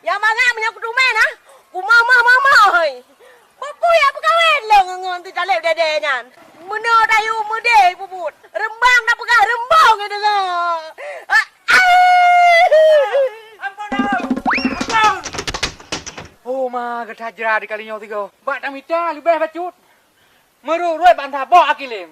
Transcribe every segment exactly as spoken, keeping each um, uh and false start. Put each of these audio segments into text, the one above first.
Nyang mangat meunyoe kuteumé na, kumamah-mamah, hoi. Peue-peue nyang peugawée lôn ngon si Taleb Dede nyan? Meunoe tayue meudeh peubuet, reumbang tapeugah reumbong i deungoe. Ah, ah! Ampôn, ampôn! Oh, ma geutajra di kali nyoe sigoe. Bak tamita leubeh bacut. Meureuek-reuek ban saboh akilém.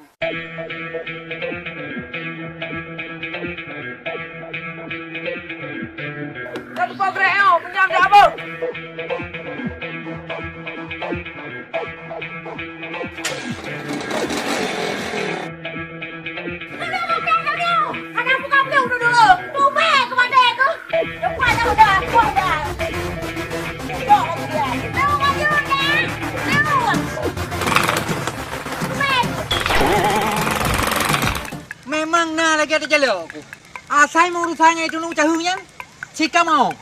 Ka teupeugrék nyoe, peunjam jak abon. Hana buka blong dulu. Tubé keu maté keuh. Depan dah, dah, dah. Dah, dah. Tahu baju dah. Tahu. Memang na lagèe teujalok ku. Asai meu urusan nyan itu nu caheueng nyan, si kamoe.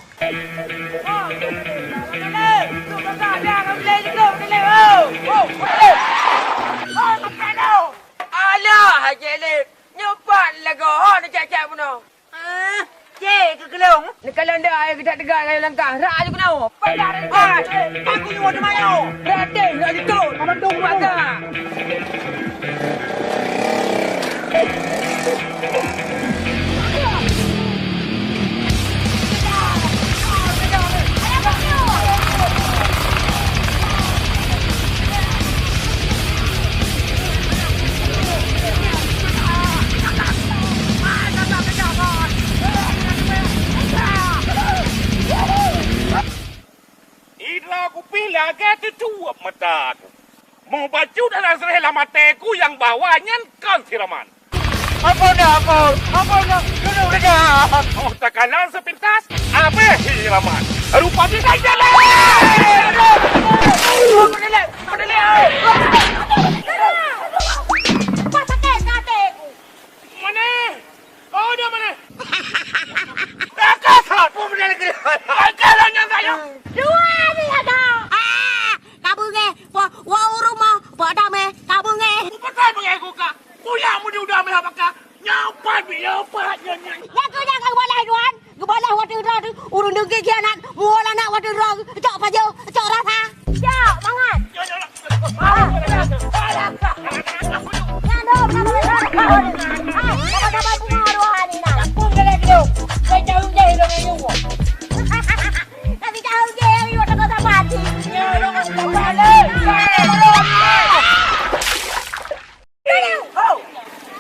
Alah, Haji Alif, nyoe pat lagoe ho neucak-cak bunoe. Ah, cek keu keulong. Neukalon dak ai geudak teuga ngon langkah. Rak aju keunoe. Peugah rak aju. Aku nyuruh teuma nyoe. Raden rak aju tu. Abang tu mata. Idroe kupih lagèe teutuwöb mata ku. Mubacut hana seuréh lam até ku nyang bahwa nyan kon si Raman. Ampôn dah, ampôn! Ampôn dah! Tulông dah! Oh, teukalon seupintas, abéh si Raman. Rupa jih dah jalan! Ampôn dah, ampôn dah, ampôn dah, ampôn dah. Wah, sakét até ku. Mana? Kau dah mana? Kakak satu benda lagi. Kakak lah nyang saya. Dua ni ada. Ah, ka beungéh, po, wa ureueng ma, po damé, ka beungéh. Ku pakai beungéh ku ka. Ku yang mudi udah meh baka. Nyapat bi, nyapat nyan nyan. Nyan tu jangan kau balas tuan. Geubalah watèe droe teuh, ureueng deunggée khianat, muwoe aneuk watèe droe, cok pajoh, cok rasa. Cok, mangat. Nyan dong, hai, dapat-dapat bunga rohani nah. Tapi tahu je, yang iwak tengah sabar.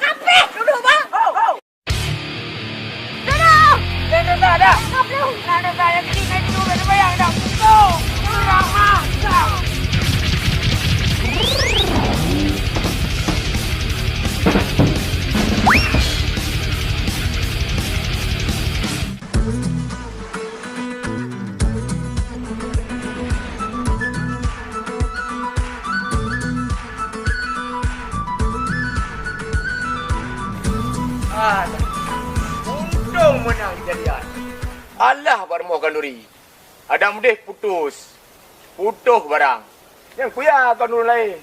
Kapeh, duduk, bang. Dudoe! Nyan teuka dah! Nyan teuka nyang keuneuk naik dudoe bak seumayang dah. Pukul! Kurang ajar! Ah, untông meunang kejadian. Alah bak rumoh khanuri. Adak meudeh putus. Putôh barang. Nyang kuya kon ureueng laén.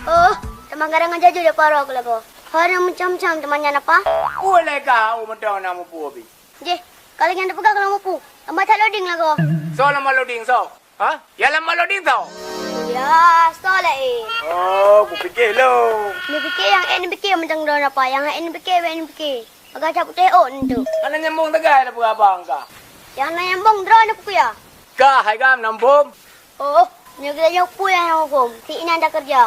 Oh, teuma garang aja jeuet ya paro keu lagoe. Hana macam-macam teuma nyan apa? Ulèe ka u mantong na mupu abi. Jih, kalau nyan teupeugah keu lam mupu, lambat that loading lagoe. Soe lambat loading soe? Ha? Ya lambat loading soe? Ya, soe laén. Oh, kupike lôn. Neupike nyang ék neupike macam droe napa, nyang ék neupike bèk neupike. Agak cap putéh ôk neutôk. Hana nyambông sagai na peugah abang ka. Nyang na nyambông droe na peue ya? Ka hai gam nyambông. Oh, nyoe geutanyoe peue nyang huköm? Si inan takeureuja.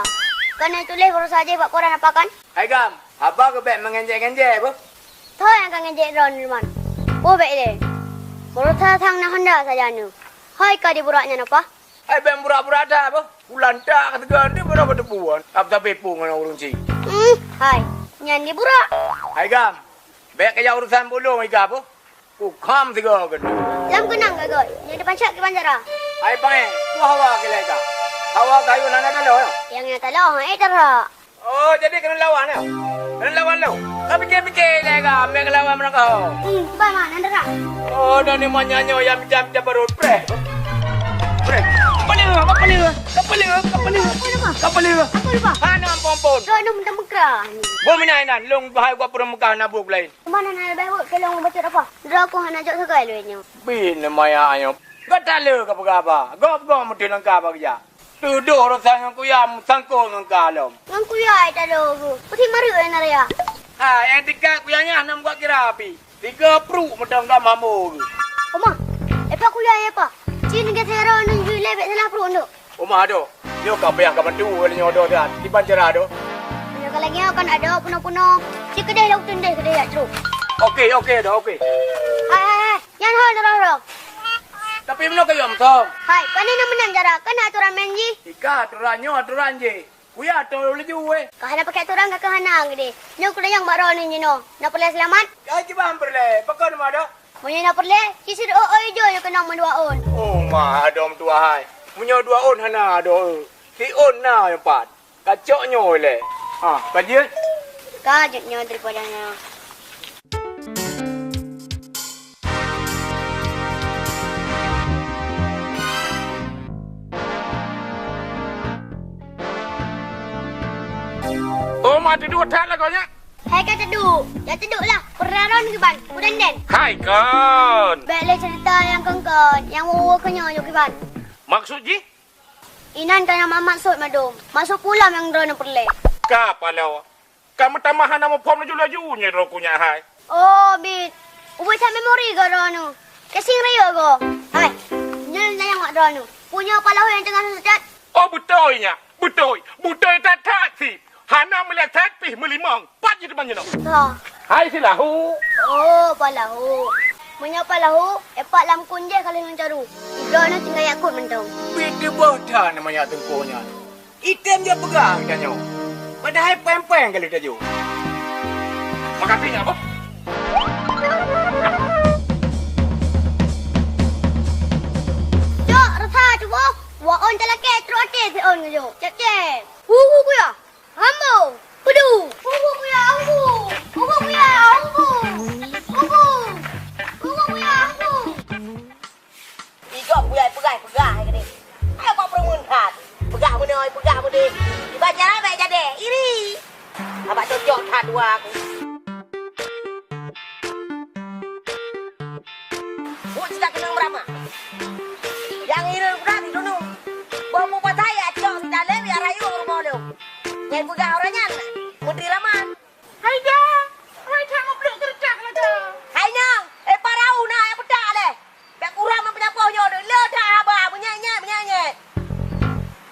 Kon na tuléh baroesa jih bak koran apa kan? Hai gam, haba keu bèk meungénjék-nginjék beuh. Soe nyang ka ngénjék droeneuh, Ruman? Peue bèk lé? Baroesa sang na honda sajan nyoe. Hai ka di burak nyan apa? Hai bèk burak-burak that beuh. Kulantak ka teuga nyoe baroe ka teupeue. Ap sabe peue ngon ureueng chik. Hmm, hai. Nyan di burak. Hai gam, bèk kajak urusan bulông iga beuh. Ku kham sigoe keunoe. Lam keunong, Gagot. Nyang dipancok kiban cara. Hai, Pangai, peue hawa kilai ka? Hawa kayue na, na taloh, ya? Nyang na taloh, eh, tara. Oh, jadi keuneuk lawan, ya? Keuneuk lawan lom. Ka pike-pike ilèe ka, meukawen meurangkah. Hmm, kiban, Ma, na tara. Oh, dan ni manyang nyoe nyang mita-mita barô preh. Kapala, kapala, kapala, kapala. Apa lupa? Kapala. Apa lupa? Hana ampôn-ampôn. Kau nak minta mekra ni. Boh mina inan, long bahai gua pura mekah nabuk lain. Mana nak lebih buat kalau baca apa? Dra aku hana jok sagai lu nyo. Bin maya ayo. Gata le ka peugah ba. Gop-gop meuteun langkah ba geujak. Tudoh rasa ngon kuya meusangkong ngon ka lom. Ngon kuya ai talo geuh. Peusi mareuek ai na raya. Ha, nyang tingkat kuya nyan nam gua kira api. Tiga pruk meudong gam hamo geuh. Oma, epa kuya ya pa. Cin ke sero nun jui lebek salah pruk nduk. Oma ado. Nyoe ka payah ka bantu kali nyoe ado dah. Kiban cara ado. Nyoe ka lagi kan ado puno-puno. Ci kedeh lok tun deh kedeh ya truk. Oke, oke ado, oke. Hai, hai, hai. Nyan ho nuroro. Tapi meunoe kayue meusom. Hai, pane na meunan cara, kan aturan main jih. Ika aturan nyoe aturan jih. Kuya atô laju weh. Ka hana pakai aturan ka hana gede. Nyoe kuda nyang bak droeneuh jinoe. Na peureulèe seulamat? Ka kiban peureulèe. Pakon ma dak? Meunyoe na peureulèe, ci sidroe oi ijo nyoe keunong mandua ôn. Oh, ma adom tuah hai. Meunyoe dua ôn hana ado. Si ôn na nyang pat. Kacok nyoe lé. Ha, ka jeuet? Ka jeuet nyoe daripada nyoe. Oh, ma teuduek that lagoe nyak. Hai ka teuduek. Ya teuduek lah. Peuraron kiban. Udan den. Hai kon. Bèk lé cerita nyang kon-kon. Nyang woe-woe keunyoe yuk kiban. Maksud jih? Inan ka na maksud madum. Maksud pulang nyang droeneuh peureulèe. Ka paloe. Ka meutamah hana muphom laju-laju nyoe droe ku nyak hai. Oh, bit. Ubit that memori goe droeneuh. Kesing rayeuk goe. Hai, nyoe na nyang mak droeneuh. Punya paloe nyang teungoh seutet. Oh, beutôi nyak. Beutôi. Beutôi that-that cit. Hana meulihat that pih meulimong. Pat jih teuma jinoe. Hai si lahu. Oh, pa lahu. Meunyoe pa lahu, epat lam kun jih ka lheueh neucaru. Droeneuh tinggai yakut mantong. Bit teuboh that nama yak teungku nyan. Item jeuet peugah geutanyoe. Padahai péng-péng ka lheueh tajok. Makasih nyak boh. Cok, rasa cuboh. Wa on talakèe trok até si on ngeujok. Cek-cek. Hu, hu, kuya. Rambo. Pedu. Hu, hu, kuya, hu. Hu, hu, kuya, hu. Hu, hu. Hu, hu, kuya, hu. Igok buya peugah, peugah gini. Ayo kok peureumeun that. Peugah meunoe, peugah meudeh. Iban jalan baik jadi. Iri. Abak cocok that dua aku. Buet cita keunong beurama. Nyang ireuen kuda di dunung. Boh mupatai acok si dalem ya rayu rumoh lom. Nyang peugah orang nyan. Menteri Raman. Hai da, hai that mupluk keureutah lagèe. Hai nang, eh parau na ayah peudak leh. Dak kurang meunyapoh nyoe deh, le that haba meunyenyet-meunyenyet.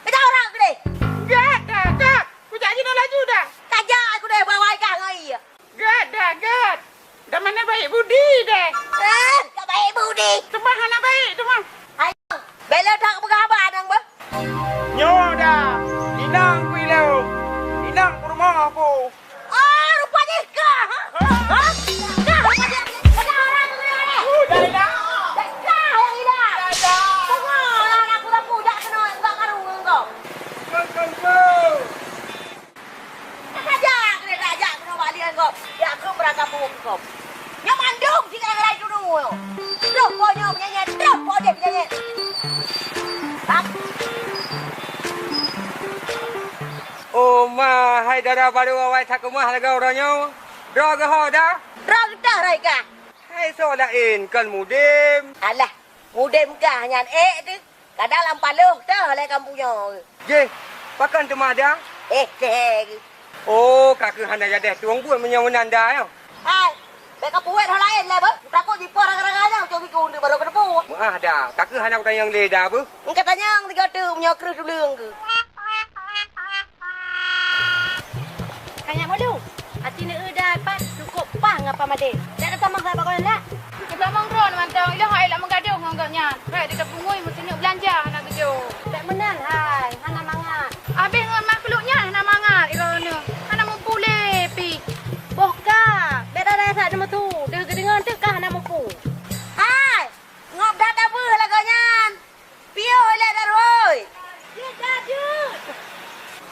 Kita orang keudeh. Gèt dah, gèt. Kujak jinoe laju dah. Tajak aku deh bawai kah ngon ie. Gèt dah, gèt. Dah mana baik budi deh. Eh, tak baik budi. Teuma hana baik teuma. Hai, bela tak peugah haba nang beh. Nyoe dah, inang ku ilong. Inang peurumoh ku. Oh, rupa jih kah? Ha? Kah rupa jih? Kah orang tu kena ni? Dah, dah. Kah yang hilang? Dah, dah. Tengok lah anak aku rapu jak kena buka karung engkau. Kau, kau, kau. Tajak kena tajak kena bak liang kau. Ya aku beragam kau. Nyan mandum sila ngelai dulu. Terus kau nyoe penyanyi, terus kau dia penyanyi. Bak. Oh ma, hai dara barô awai that keumah lagèe uroe nyoe. Droe geuho dah? Droe geutah roi kah? Hai soe laén kon Mudem. Alah, Mudem kah nyan ék teuh. Kadang lam paloh teuh lé kampung nyoe. Jeh, pakon teuma dah? Eh, teh. Oh, ka keuh hana jadeh tueng buet meunyoe meunan dah nyoe. Hai, bèk ka puwet ho laén lé beuh. Takot jipoh ranga-ranga nyoe cok siku untuk baru keudeupu. Meuah dah, ka keuh hana kutanyong lé dah beuh. Engka tanyong tiga tu meunyoe kreueh tuleueng keuh. Ka nyak malu. Até neueu dah pat cukup pah ngon Pak Madé. Dak ka tamong sabat kau ndak? Ka tamong droe mantong, ilong hai lak meugadoh ngon gobnyan. Hai di tapungui meusineuk beulanja hana geujok. Dak meunan hai, hana mangat. Abéh ngon makhluk nyan hana mangat, iroh nyoe. Hana mupu lé pih. Boh ka, bèk rasa deungoe tu. Deuh geudeungoe teuh ka hana mupu. Hai, ngop that abeuh lagoe nyan. Piôh ilèe daruhôi. Jeuet dah, jeuet.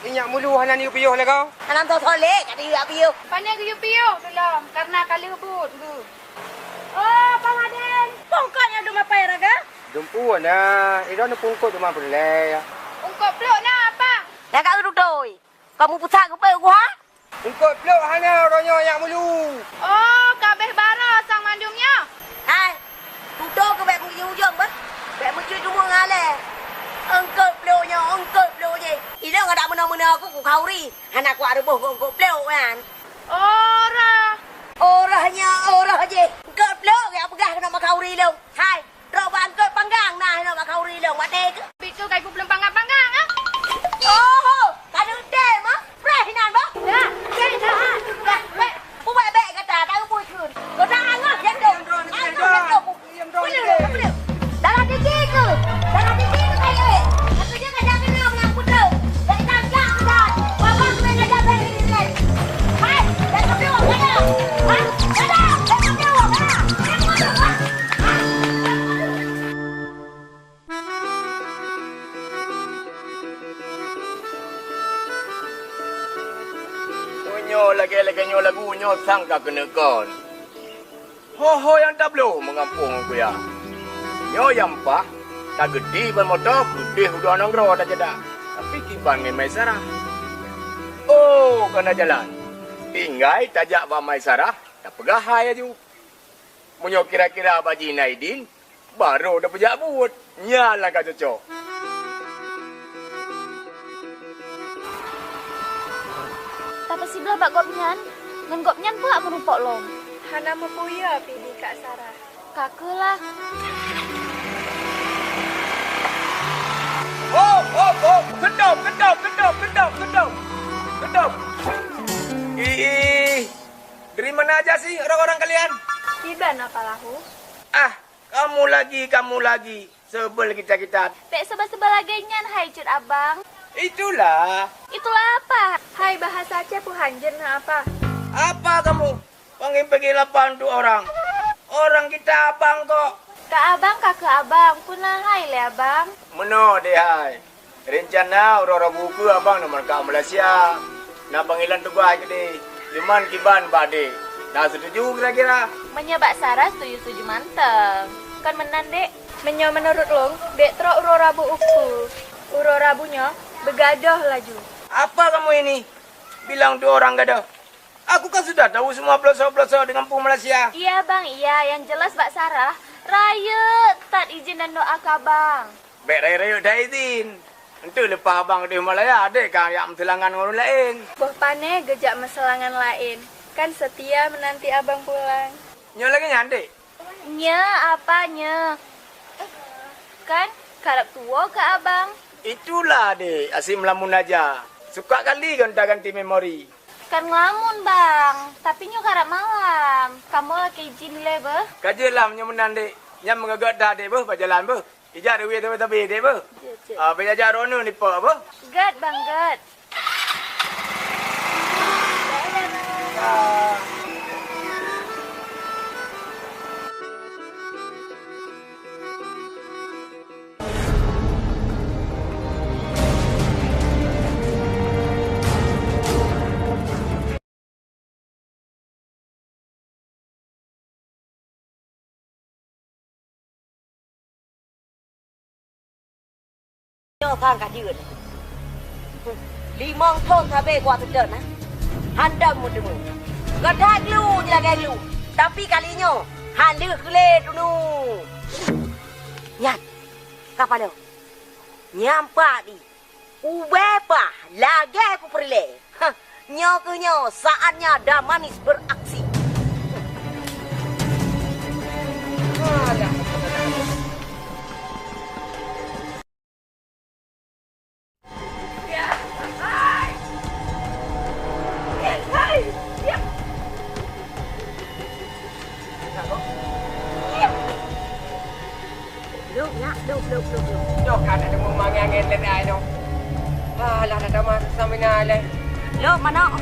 Inyak mulu hana neuyue piôh lé kau. Hana tho-tho lé ka neuyue piôh. Pane geuyue piôh tulom, karena ka lheueh buet geuh. Oh, Bang Aden. Bongkot nyang dum apai raga? Dum Tuan na, idong neupungkot teuma peureulée. Ungkot plôk na, Apa? Nyang ka geututôi. Kamu peusak keupeue ku, ha? Ungkot plôk hana uroe nyoe nyak meulu. Oh, ka abéh baroe sang mandum nyoe. Hai, tutoe keu bék meuujong-ujong beuh. Bék meucut rumoh ngalée. Ungkot plôk nyoe, ungkot plôk jih. Idong adak meunoe-meunoe aku ku khauri. Hana kuat reuboh ungkot plôk nyan. Oh, roh. Oh, roh nyoe, oh, roh jih. Ungkot plôk jak peugah keunoe ma khauri lôn. Hai, Droe bak eungkôt panggang na inoe bak khauri lôn, watée keuh. Bit keuh ka ipeuplueng panggang-panggang, ah. Oho, ka neutém, ah. Preh inan, boh. Dah, bèk dah, ah. Dah, bèk. Pubai bèk gata, taeu bui kheun. Gata angoh jandong. Angoh jandong. Peuleuh, peuleuh. Dalam diki keuh. Dalam diki keuh kayèe. Tapi dia ka jak keunoe meunan peudeuh. Bèk tangkak keuh. Babah keuh bèk gata bèk ini, bèk. Hai, bèk keuh gata. Hai, gata, bèk keuh gata. Meunyoe lagèe-lagèe nyoe lagu nyoe sang ka keuneuk kon. Ho-ho nyang tabloe meugampông ngon kuya. Nyoe nyang paih tageuti ban moto keudeh u dua nanggroe tajadah. Tapi kiban ngon Maisarah. Oh, ka na jalan. Tinggai tajak bak Maisarah, tapeugah hai laju. Meunyoe kira-kira bak jih na idin, barô tapeujak buet. Nyan lah ka cocok. Tapeusiblah bak gobnyan, ngon gobnyan pula meurumpok lom. Hana meupeue pih di Kak Sarah. Ka keuh lah. Hop, hop, hop! Keudop, keudop, keudop, keudop, keudop! Keudop! Ih, dari mana aja sih orang-orang kalian? Kiban Apa Lahu? Ah, kamu lagi, kamu lagi. Sebel kita-kita. Bèk sebel-sebel lagèe nyan, hai cut abang. Itulah. Itulah apa? Hai, bahasa Aceh peuhanjeuet na apa? Apa kamu? Panggil-panggil apa untuk orang? Orang kita abang kok. Ka abang, ka keuh abang. Peue na hai lé abang? Meunoe deh hai. Rencana uroe Rabu keuh abang na meurangkak u Malaysia. Na panggilan tugaih keudeh. Cuman kiban bak dek. Na setuju kira-kira? Meunyoe bak Sarah setuju-setuju mantong. Kon meunan, Dek? Meunyoe meunurot lôn, bèk trok uroe Rabu ukeue. Uroe Rabu nyoe beugadoh laju. Apa kamu ini? Bilang tu orang gadoh. Aku kan sudah tahu semua pelosok-pelosok di kampung Malaysia. Iya, Bang, iya. Yang jelas bak Sarah, rayeuk that izin dan doa keu abang. Bèk rayeuk-rayeuk that izin. Enteuk leupah abang di Malaya, dek ka jak meuseulangan ngon ureueng laén. Boh pané geujak meuseulangan laén, kan seutia meunanti abang pulang. Nyoe lagèe nyan, dek? Nyoe apa nyoe? Kan karab tuwoe keu abang. Itulah, dek, asyik meulamun aja. Suka kali gonta-ganti memori. Kan ngelamun, Bang, tapi nyoe karab malam. Kamoe lakèe izin lé beuh. Ka jeuet lah meunyoe meunan, dek. Nyan meugöt-göt that, dek, beuh, bak jalan beuh. Ijak deungon tabe-tabe deh, beuh. Ya, cek. Ah, beuh, jak droeneuh nipok, beuh. Göt, Bang, göt. Ah. Nyoe sang ka jeuet. Limong thon sabe kuat seudon, nah. Hantom meuteumé. Gata glu jih lagèe glu. Tapi kali nyoe, han lheueh keu lé tunu. Nyan, ka paloe. Nyang pat di. Ubé pah lagèe kupeureulèe. Hah, nyoe keuh nyoe saatnya Damanis beraksi. Alah. Lôb, nyak, lôb, lôb, lôb, lôb. Nyoe ka na deungoe mangén-angén lé ai nyoe. Alah, na tamah stamina lé. Lôb, manok.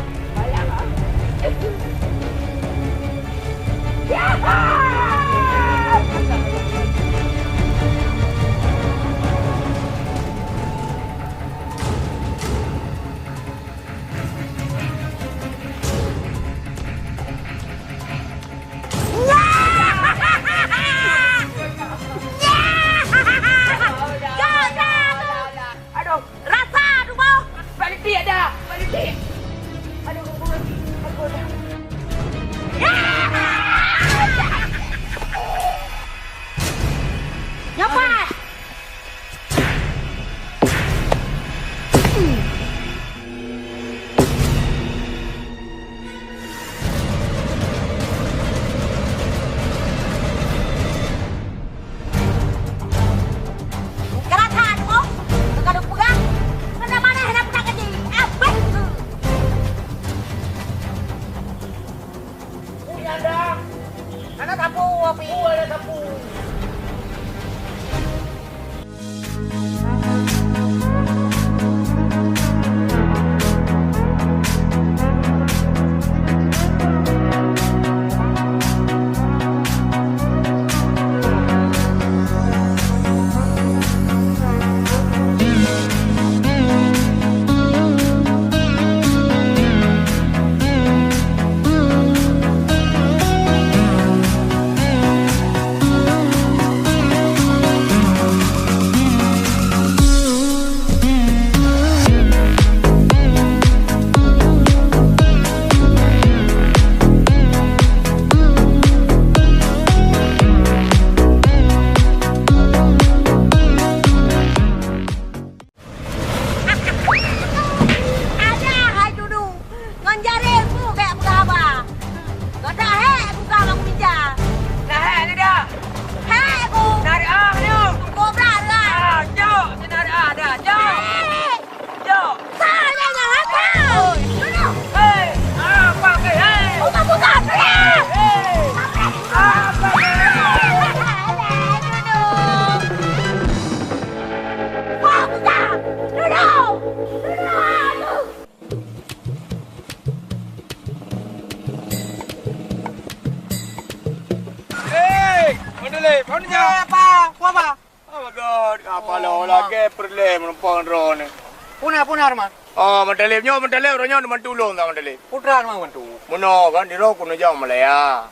Mandalay, mana? Eh, apa? Apa? Oh my God, apa lo lagèe peureulèe meureumpok droeneuh. Puna, puna, Arman. Oh, Mandalay, nyoe Mandalay, ureueng nyoe teuma tulông sa Mandalay. Putra Arman, Arman. Meunoe kan, di roh keuneuk jak Malaya.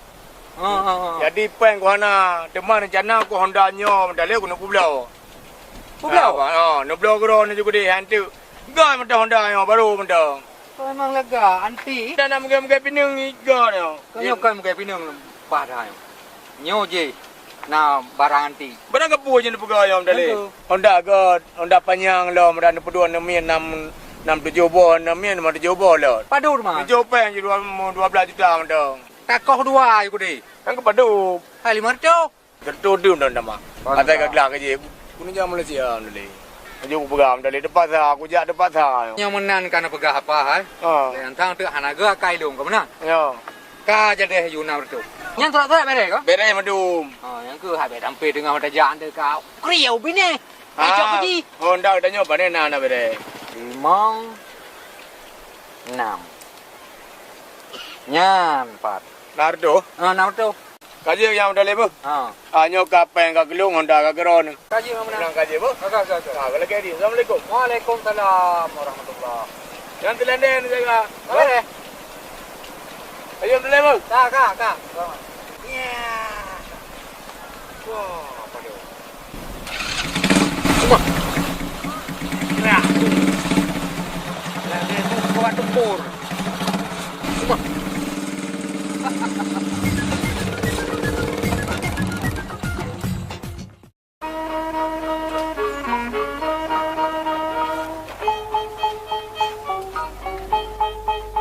Ha, ha, ha. Jadi, péng ku hana, teuma reuncana ku Honda nyoe Mandalay keuneuk peubloe. Peubloe? Ha, ha, neubloe keudroe nyoe ju keudéh, han teuk. Gai mantong Honda nyoe, baru mantong. Oh, memang lega, anti. Dan nak meugah-meugah pineung iga nyoe. Kau nyoe kan meugah pineung, bah dah nyoe. Nyoe jih na barang anti. Barang gapeue jih neupeugah nyoe, Mandalay? Honda göt, Honda panyang lom, dan neupeuduek neumien nam, nam tujoh boh, neumien nam tujoh boh lom. Padum, Arman? Tujoh péng jih dua, dua belas juta mantong. Takoh dua ju keudéh. Kan keu padum? Hai, lima ratus. Geutudum dan dama. Asai ka glah ka jih. Keuneuk jak Malaysia, Mandalay. Laju kupeugah, Mandalay, teupaksa, kujak teupaksa. Nyang meunan ka neupeugah apa, hai? Ha. Lé antang teuk hana geuh akai lôn, ka meunan? Ya. Ka jadeh yu na reutôh. Nyang surat-surat bereh ka? Bereh madum. Ha, nyang keuh habéh sampai teungoh meutajak ante ka. Kriau binéh. Ha. Icok ka jih. Honda tanyoe pane na, na bereh. Limong, enam. Nyan, empat. Na reutôh? Ha, na reutôh. Ka jeuet nyang Mandalay beuh? Ha. Ah, nyoe ka péng ka geulong, Honda ka keudroe. Ka jeuet, Mak Menang. Menang ka jeuet beuh? Ka, ka, ka, ka. Ah, ka lagèe di. Assalamualaikum. Waalaikumsalam warahmatullah. Nyang teulandai ni jaga. Ka lagèe. Ayo, Mandalay beuh? Ka, ka, ka. Ya. Wah, apa dia? Cuma. Ya. Lagi tu kuat tempur. Cuma.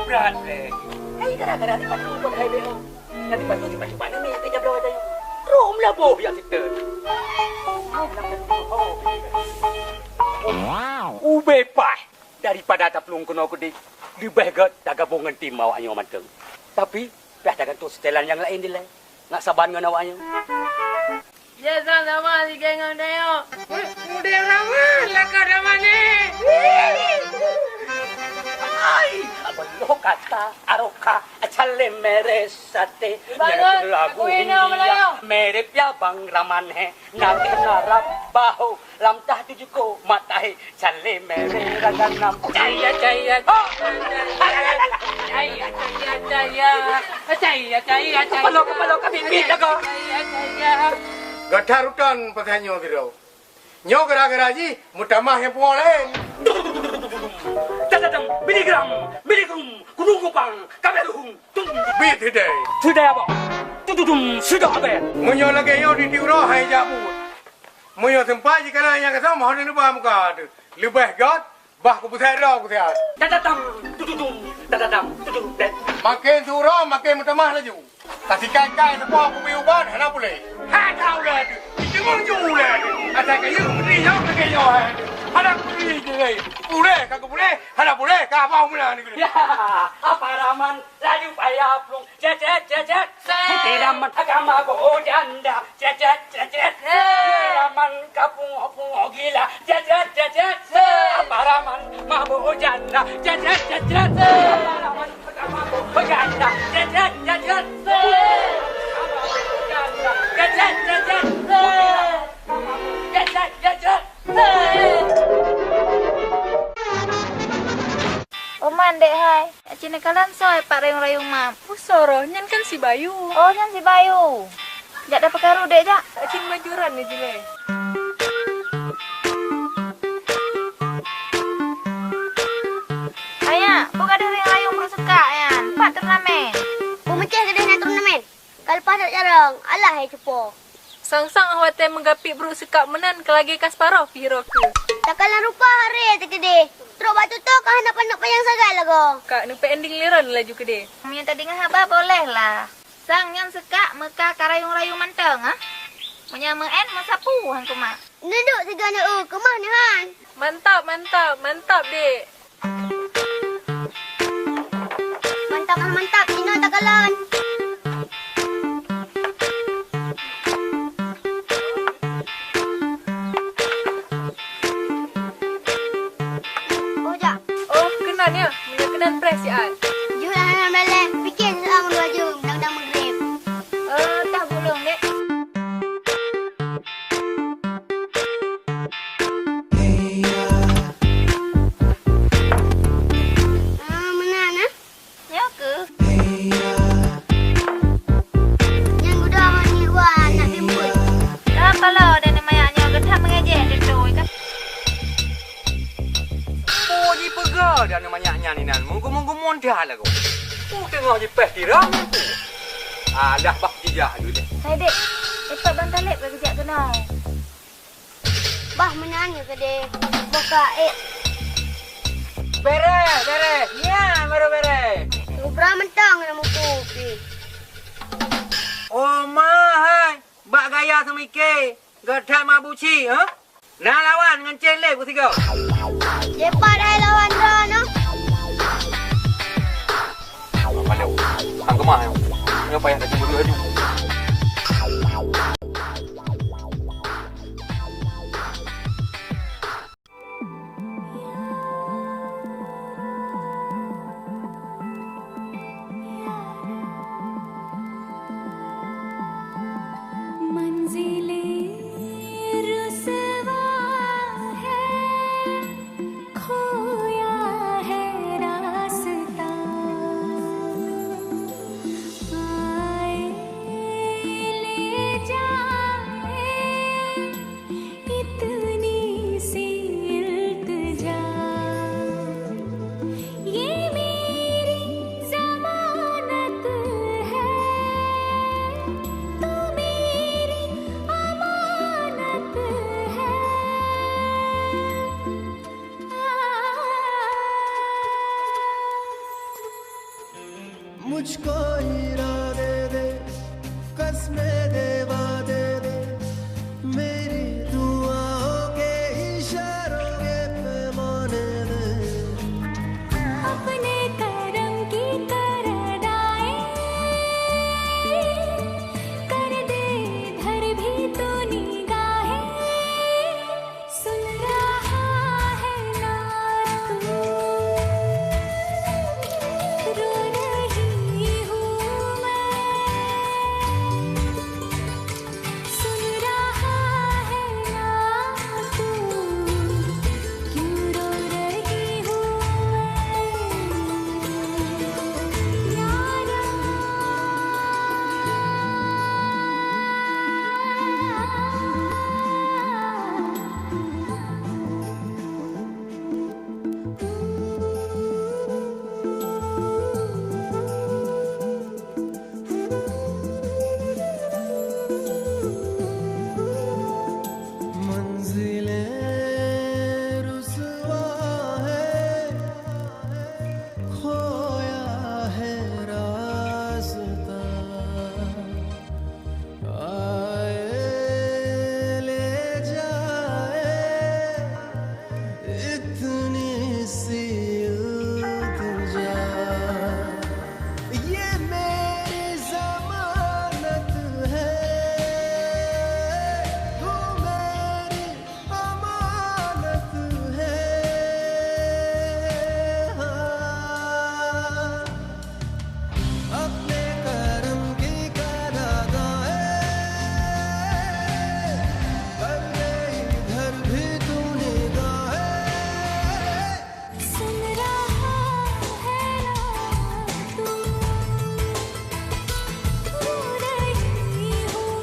Brat lé. Hai, gara-gara ni patu pun hai beo. Nanti patu di patu mana ni, kerja berapa tadi? Rom lah boh yang kita. Ubé paih. Daripada taplueng keunoe keudéh, leubeh gèt tagabong ngon tim awak nyoe mantong. Tapi, piah tagantoe seutelan nyang laén dilèe, nak saban ngon awak nyoe. Ye, sama-sama si Geng ngon Dayo. Udép ramah, lakah ramah ni. Ai, abang lo kata, aroka, acale mere sate. Ibarat lagu aku ini India, Melayu. Mere pia bang raman he, nak narap bahu, lam tah tujuh ko mata he. Chale mere raganam. Chaya, chaya. Oh! Chaya, chaya, chaya. Chaya, chaya, chaya. Kepala, kepala kami pih jaga. Chaya, chaya. Gata rutan pasal nyoe sidroe. Nyoe gara-gara jih meutamah nyang pungo laén. Dadadam, biligram, biligrum, kudung kupang, kabeh ruhung, tum. Bit hidai. Sudah apa? Tududum, sudah apa? Meunyoe lagèe nyoe di tiuroe hai jak buet. Meunyoe seumpat jikana nyang gasam, hana neuba muka teuh. Leubeh gèt, bah kupeusat droe kusiat. Tatatam, tutudum, tatatam, tutudum. Makin surong, makin meutamah laju. Tasikai-kai teupoh kubi ubat, hana puléh. Hai ka ulèe teuh, jiteumong ju ulèe teuh. Asai kayeuh meutri nyoe lagèe nyoe hai. Hana kupeuli jih lé. Puléh ka kupuléh, hana puléh ka abah meunan. Ya, apa raman laju payah plueng. Cecet, cecet. Putih daman agama boh janda. Cecet, cecet. Putih daman kapung-pung gila. Cecet, cecet. Apa raman mabuk janda. Cecet, cecet. Apa raman agama boh janda. Cecet, cecet. Putih daman agama boh janda. Cecet, cecet. Putih daman agama boh janda. Cecet, cecet. Oman, Dek, hai. Cit neukalon soe pat rayong-rayong mak. Peue soe roh, nyan kan si Bayu. Oh, nyan si Bayu. Jak dapeuet karu, Dek, jak. Cit majuran ni jilai. Ayah, peue gadôh rayong-rayong brôk seukak nyan? Pat turnamen? Peue meucéh gadôh nyan turnamen? Ka leupah that carông, alah hai cupo. Sang-sang óh watèe meugapi brôk seukak meunan ka lagèe ka siparo pih roh keuh. Takalon rupa haré teukeudeh. Trok bak tutoe ka hana paneuk panyang sagai lagoe. Ka neupeuending liron laju keudeh. Meunyoe tadeungoe haba boleh lah. Sang nyan seukak meuka ka rayong-rayong mantong, ha? Meunyoe meu'en meusapu han keu mak. Neuduek sigoe neu-eu keumah neuhan. Mantap, mantap, mantap, Dek. Mantap, ah, mantap. Inoe takalon. Oh, jak. Oh, keunan ya. Meunyoe keunan preh siat. Jeuet hana meleh. Pikir seurang dua jeuem, dang-dang meugreb. Eh, tah bulong, Dek. Mon dah lagoe. Ku teungoh jipéh tirang ku. Alah bah jijak dulu deh. Hai dek, cepat bang Kaleb bagi jak keunoe. Bah meunan ya keu deh. Boh ka ék. Bere, bere. Nyan baru bere. Subra mentang na mupu pi. Oh ma hai, bak gaya seumike, geuthai mabuci, ha? Na lawan ngon cen lé beusigoe. Cepat hai lawan droeneuh. Aduh, hang keumah nyoe. Nyoe payah laju beureulaju. मंजिलें रुसवा है, खोया है रास्ता। आए ले जाए इतनी सी इल्तिजा, ये मेरी ज़मानत है, तू मेरी अमानत है। मुझको इरादे दे, कस्में दे, वादे दे, मेरी दुआओं के इशारों के पैमाने दे। अपने करम की कदर अदाएं कर दे, इधर भी तू निगाहें। सुन रहा है ना तू, रो रही हूँ मैं। सुन रहा है ना तू, क्यों रो रही हूँ मैं, यारा। मंजिलें रुसवा है, खोया है रास्ता। आए ले जाए इतनी सी इल्तिजा, ये मेरी ज़मानत है, तू मेरी अमानत है। हाँ। अपने करम की कदर अदाएं कर ले, इधर भी तू निगाहें। सुन रहा है ना तू, रो रही हूँ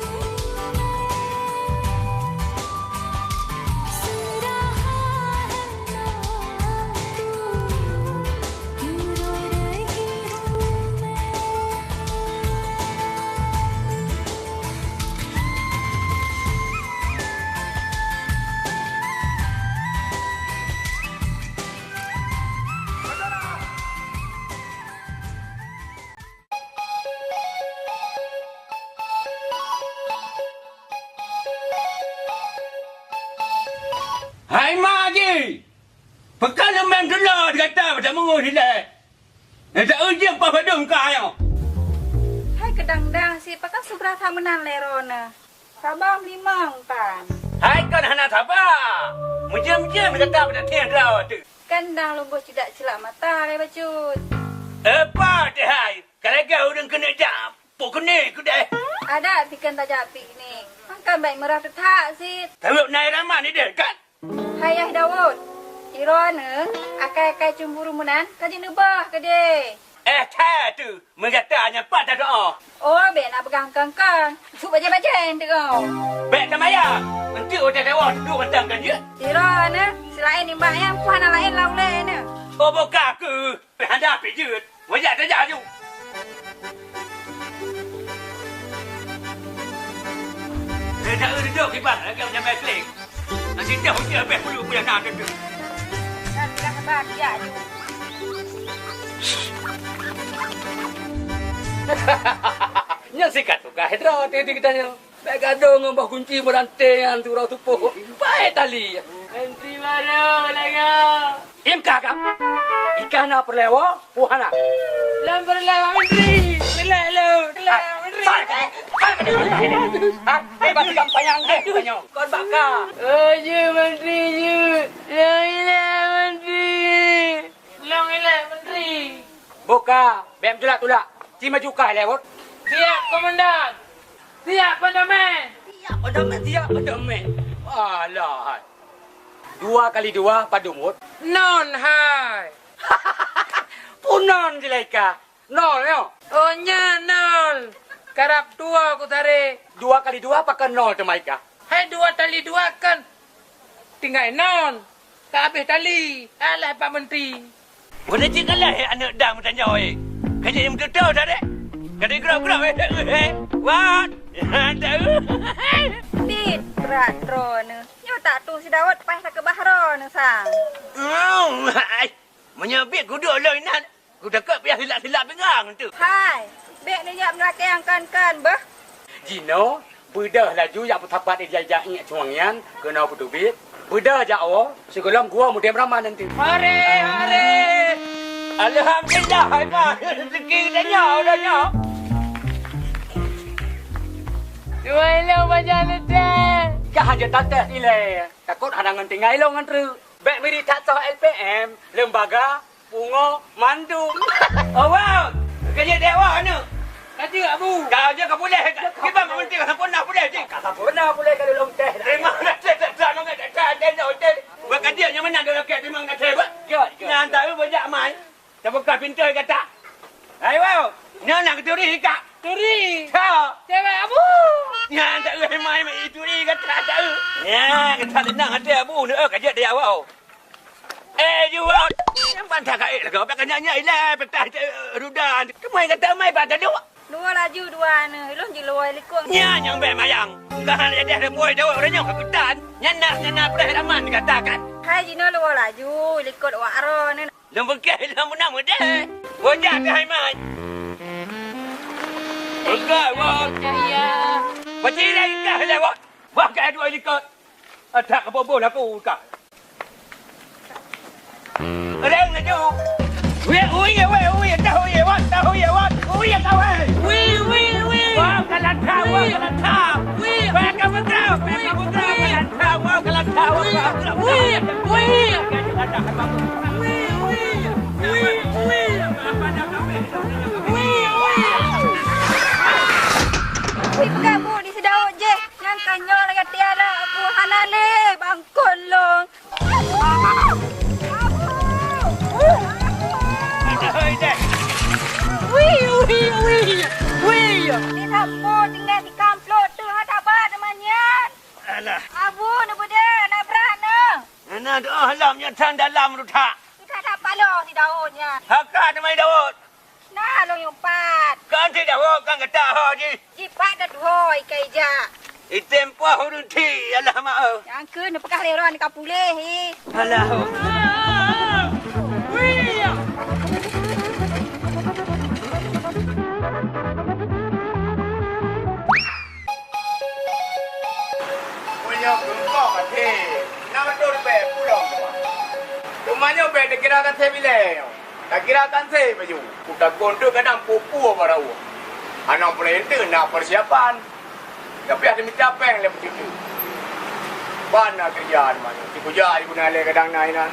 मैं। सुन रहा है ना तू, क्यों रो रही हूँ मैं। Hai mak jih! Pakon leumeh tulo gata bak tameungoh dilèe? Nyang ta-eu jeuem paih padum ka nyoe. Hai keudang-dang sit, pakon subra that meunan lé droeneuh? Saba meulimong tan. Hai kon hana saba. Meujeuem-jeuem gata bak tatheng droe teuh. Kan dang lôn boh ceudak ceulak mata lé bacut. Epa teuh hai, ka lagèe ureueng keuneuk jak pok keuneuk keudeh. Adak pih kan tajak piknik. Kan bèk meurah teuthak sit. Tawök nai raman ideh kan? Hai Yah Daud, sidroe aneuëk akai-akai cemburu meunan ka jineubah keudeh. Eh, that teuh, meugata nyan pat tadoa. Oh, bèk na peugah kang-kang. Suk bajèe-bajèe teuh. Bèk tamaya, eunteuk watèe tawoe dudoe mantong kan jeuet. Sidroe aneuëk, seulaén nibak nyan, peue hana laén lam ulèe nyoe. Kau buka ke? Hana pih jeuet. Wajak tajak aju. Dah dah reudok kiban lagèe nyamai kling. Nasi dah hujan habéh puluh bulan na tu. Dan dah sabar, tajak aju. Nyan sikat tugaih droe teuh di geutanyoe. Bèk gadôh ngon boh gunci meurante nyan tu uroe tupoh. Paét tali. Menteri baru lagèe. Im kah kah? Ikah na peureulèe woe, peue hana? Lôn peureulèe Pak Menteri. Peureulèe lôn. Peureulèe Pak Menteri. Hai, hai, hai, hai. Ha? Hai, bak tikam panyang deh, panyang. Kon bak kah. Oh, jeuet Menteri, jeuet. Lôn ilèe Menteri. Lôn ilèe Menteri. Boh ka, bèk meutulak-tulak. Ci maju kah ilèe wot. Siap, Komandan. Siap, Pandamen. Siap, Pandamen, siap, Pandamen. Alah, hai. Dua kali dua, padum wot? Nol, hai. Peue nol, Zulaikha? Nol, nyoe? Oh, nyan nol. Karab dua ku tarek. Dua kali dua pakon nol teuma, Zulaikha? Hai, dua kali dua kan tinggai nol. Ka habéh tali. Alah, Pak Menteri. Udah cit kalah, eh, aneuk dang meutanyoe, eh. Ka jeuet meututoe dah, dek. Ka digrob-grob, eh, eh. Wat. Pit, brat droeneuh. Nyoe tak tu si Daud paih sakeubah droeneuh sang. Hmm, ai. Meunyoe bit kuduek lôn inan, kutakot payah silap-silap pinggang tu. Hai, bèk neujak meulakèe nyang kon-kon beuh. Jinoe, beudôh laju jak peusapat ija-ija iék cuang nyan keunoe peuteubiet. Beudôh jak woe, sigohlom gua mudeng raman nanti. Hore, hore! Alhamdulillah, hai ma, rezeki geutanyoe, geutanyoe. Tuai lo baja leuteh. Kah hana tates ilèe, takot hana ngon tinggai lôn ngon treuk. Bèk miri that soh L P M, lembaga, Pungo mandum. Oh, wow. Ka jeuet dek awak aneuk. Ka jeuet, Abu. Ka jeuet ka puléh. Kiban ka meunting ka sampoereuna puléh cit. Ka sampoereuna puléh ka lôn teh. Teurimong dah teh, teh, teh, nong teh, teh, teh, teh, teh. Buat ka jeuet nyang meunan dok lakèe teurimong dah teh, bah. Jeuet, jeuet. Nyan tak eu bajak mai. Tabuka pintoe gata. Hai, wow. Nyan nak turi ka. Turi. Ha. Cewek Abu. Nyan tak eu mai, mai turi gata tak eu. Nyan, gata tenang até Abu, neu ka jeuet dek awak. Eh, jua. Nyang bantah ka ék lagèe, bèk ka nyak-nyak ilèe, peutah, eh, rudan. Teumai gata mai bak gadôk. Dua laju dua neu, ilôn jiluwai likot. Nyan nyang bèk mayang. Ka han édeh reupôi dawot uroe nyoe ka geutan. Nyan na, nyan na preh raman gata kan. Hai jinoe luwai laju, likot wak aroe neu. Lôn beukeh lôn meunang meudeh. Bojah teuh hai mai. Beukeh, wak. Cahya. Bacilai kah lewat. Wah, ka dua likot. Adak keuboh-boh laku kah. Reng laju. Wih, wih, wih, wih, dah wih, wan, dah wih, wan. Wih, dah wih. Wih, wih, wih. Wah, ka lantang, wah, ka lantang. Wih. Wah, ka putra, wah, ka putra, ka lantang, wah, ka lantang, wah, ka putra. Wih, wih. Wih, wih. Wih, wih. Wih, peugah bu di Sidaud jih. Nyang tanyoe lagèe tiara, bu hana lé bangkon lôn. Wih, wih, wih, wih. Ni sapo tinggai di kampung tu, ha, tak ba teuma nyan. Alah. Abu, neubeudôh, na brat na. Hana doa lam nyoe tan dalam rutak. Rutak that paloe si Daud nyan. Haka teuma Daud. Na lôn yue pat. Kan si Daud kan gata ho jih. Jipat dah duhôi ka ija. Item poh ureueng thi, alah mak, eh. Nyang keu neupeugah lé droe ka puléh, hi. Alah. Meunyoe keu engkau maté, na mandum ribèe pulo. Teuma nyoe bèk dikira kan sép ilèe nyoe. Takira kan sép baju. Kutakon tu kadang pue-pue barô. Aneuk peurintah na persiapan. Tapi ada mita péng lé peucucu. Ban na kerja di mana? Sikujak di guna lé kadang na inan.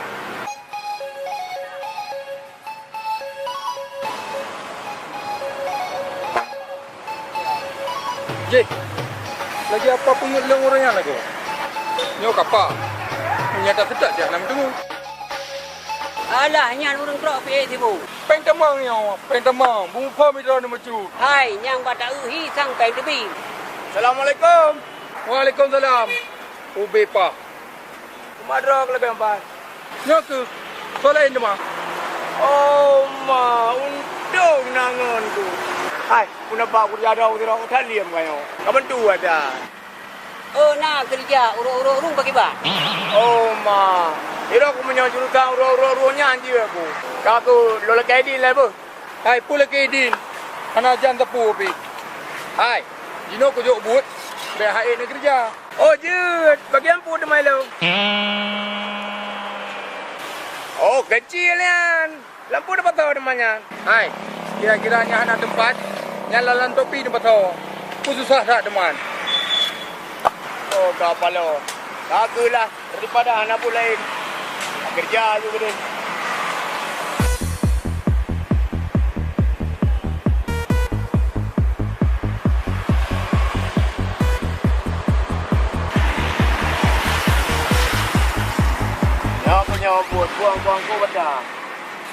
Jih, lagi apa peungeut lôn ureueng nyan lagoe? Nyoe kapa? Nyata seutôt jak na meuteumé. Alah, nyan ureueng trok pih sibu. Péng tamong nyoe, péng tamong. Bungkho mita ni meucut. Hai, nyang bak ta-eu hi sang péng teubi. Assalamualaikum. Waalaikumsalam. Ubé pah. Uma droe keuleubeh empat. Nyoe keuh, soe laén teuma? Oh ma, untông na ngon ku. Hai, peue na bak kukeureuja droe sidroe, ka lheueh ka nyoe. Ka bantu ata. Oh, na keureuja urok-urok rueng pakriban? Oh ma, sidroe ku meunyoe jurusan urok-urok rueng nyan jeuet ku. Ka ku lôn lakèe idin lé beuh. Hai, peue lakèe idin? Hana jan teupeu pih. Hai, jinoe kujok buet, bèk hai na keureuja. Oh, jeuet. Bagian peue teuma ilôn? Oh, keuchik nyan. Lam peue teupasoe teuma nyan? Hai, kira-kira nyan hana teumpat, nyan lam, lam topi teupasoe. Peue susah that teuma nyan. Oh, ka paloe. Ka keuh lah. Daripada hana buet laén, keureuja aju keudeh. Nyoe keuh nyoe buet, buang-buang ku beda.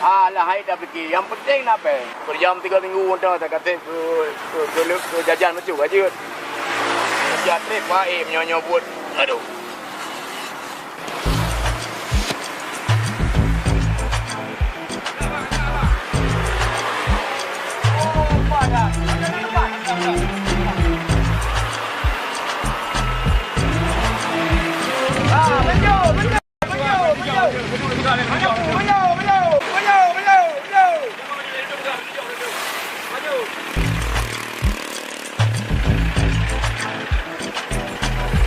Alah, hai dah pike, nyang penting na pèng. Peurjam tiga minggu nyoe, tak kate ke, ke, ke, ke jajan macam aja. Siap trép, wah, eh, meunyoe-nyoe buet. Aduh.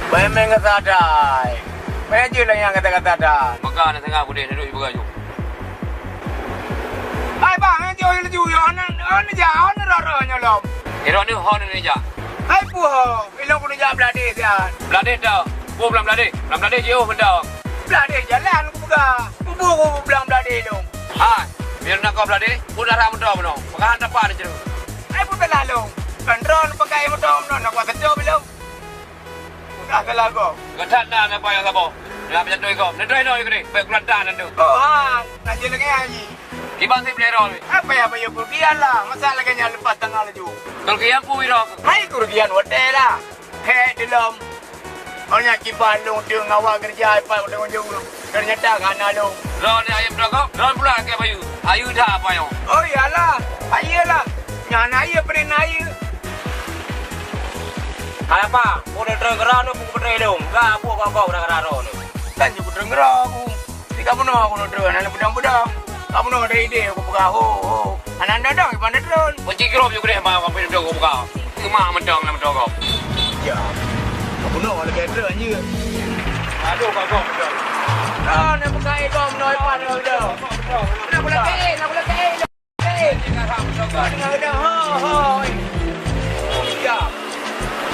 Bai meng gata dai. Meunan jeuet lagèe nyang gata-gata dai. Maka na sangap udeh na duek ibu gayuh. Hai bang, jauh laju, ya, hana, hana jak, hana rara nyoe lom. Ira ni hon ni jak. Hai puho, ilong kudu jak beladeh sian. Beladeh dah. Puh blang beladeh. Blang beladeh jiôh benda. Beladeh jalan kupeugah. Kubu kubu blang beladeh ilong. Hai, biar nak kau beladeh, pun darah muda meno. Pegang dapat ni jeruk. Hai pun telah long. Kan ron pakai muda meno nak kuat sedap ilong. Udah telah go. Gata na na payah sabo. Dah payah tu ikau. Neutoi no ikau ni. Baik kulantan nanti. Oh ha, nak je lagi haji. Kiban si beli rol. Apa ya payah pergi lah. Masa lagi nyang lepas tengah laju. Kalau kian pun wira. Hai kerugian hotel lah. Hek delom. Oh nyan kiban long tu ngawal kerja ipat ujung-ujung tu. Ternyata ka na long. Droe ni ayeue beudôh gob, droe pula lagèe bayeue. Ayeue that apa nyoe? Oh iyalah, ayeue lah. Nyan ayeue peureulèe ayeue. Hai apa? Peue treun keudroe nyoe peue treun ilong? Ka buet gob-gob na keudroe nyoe. Kan jeuet treun keudroe aku. Di ka bunoe aku treun, hana peudong-peudong. Ka bunoe ada ide aku peugah ho ho. Hana dong-dong iban treun. Kunci grup juga deh ma, apa yang dong aku peugah. Teuma mantong lam toko. Ya. Bunoe lagèe treun jeuet. Aduh, kagok mantong. Ah, nak buka ikong meunoe pan dah. Nak pula kain, nak pula kain. Kain. Kau dengar dah, ha, ha. Ya.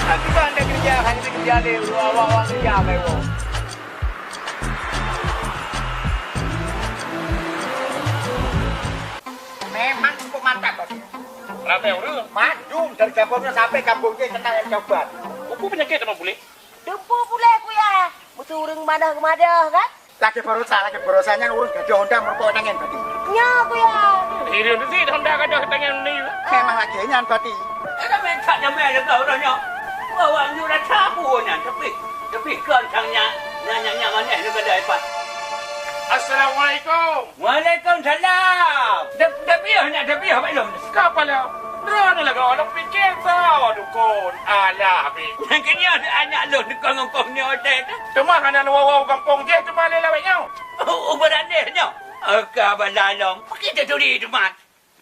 Aku kan ada kerja, hanya kerja lé, awak-awak kerja, baik. Memang cukup mantap, Bos. Ramai orang. Mandum dari kampung ni sampai kampung je kena yang coba. Buku penyakit sama boleh. Dumpu puleh, Kuya. Beutôi ureueng madah-madah, kan? Lagèe barosa, lagèe barosa nyan ureueng gadôh honda meurukok tangen tadi. Nyo, Kuya. Hireuen teusi honda gadôh tangen ni. Memang lagèe nyan tadi. Ada minta nyamai lega ureueng nyoe. Bawa nyoe rasa aku nyan, tapi, tapi kan sang nyan, nyan, nyan, nyan maneh lega dai pat. Assalamualaikum. Waalaikumsalam. Dah, dah piôh nyak, dah piôh, Pak Long. Ka pala. Droeneuh lagèe ureueng pikir soe dukon. Alah, Abi. Nyang keunoe aneuk lôn dukon ngon kong nyoe teuh. Teuma hana neuwoe-woe gampông jih teuma lé lawét nyoe. Oh, oh, beurandeh nyoe. Oh, ka bala lom. Pakri taturi teuma.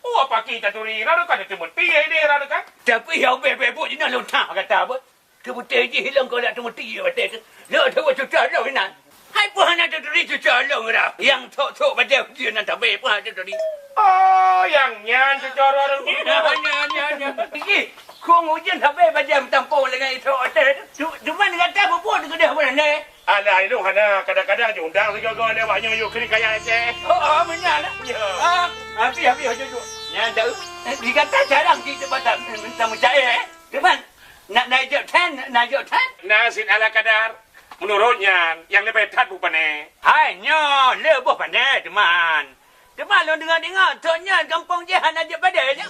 Oh, pakri taturi. Rara ka teumeuti idéh rara ka. Tapi ya ubé bebok jinoe lôn that gata beuh. Teubeutôi jih ilong keuneuk teumeuti watèe teuh. Lôn teuh cucoe lôn inan. Hai peue hana teuturi cucoe lôn dah. Nyang thok-thok bajèe ujeuen nan tabé peue hana teuturi. Oh, nyang nyan cucoe lôn. Nyan, nyan, nyan, nyan. Ih, kong ujeuen tabé bajèe meutampo leungai thok watèe teuh. Tu, teuma gata peubuet keudeh peue nyan, eh? Alah, ilôn hana, kadang-kadang jiundang sigoe-goe lé awak nyoe yue keuneuk kaya Aceh. Oh, oh, meunan lah. Ya. Ah, habéh, habéh, jujur. Nyan tahu. Di gata jarang di tempat tak, tak percaya, eh? Teuma, na, na jok tan, na jok tan. Na cit ala kadar. Meunurot nyan, nyang leubeh that beupané. Hai, nyoe le boh pané, teuma. Teuma lôn deungoe-deungoe, thon nyan gampông jih hana jeuet padé nyoe.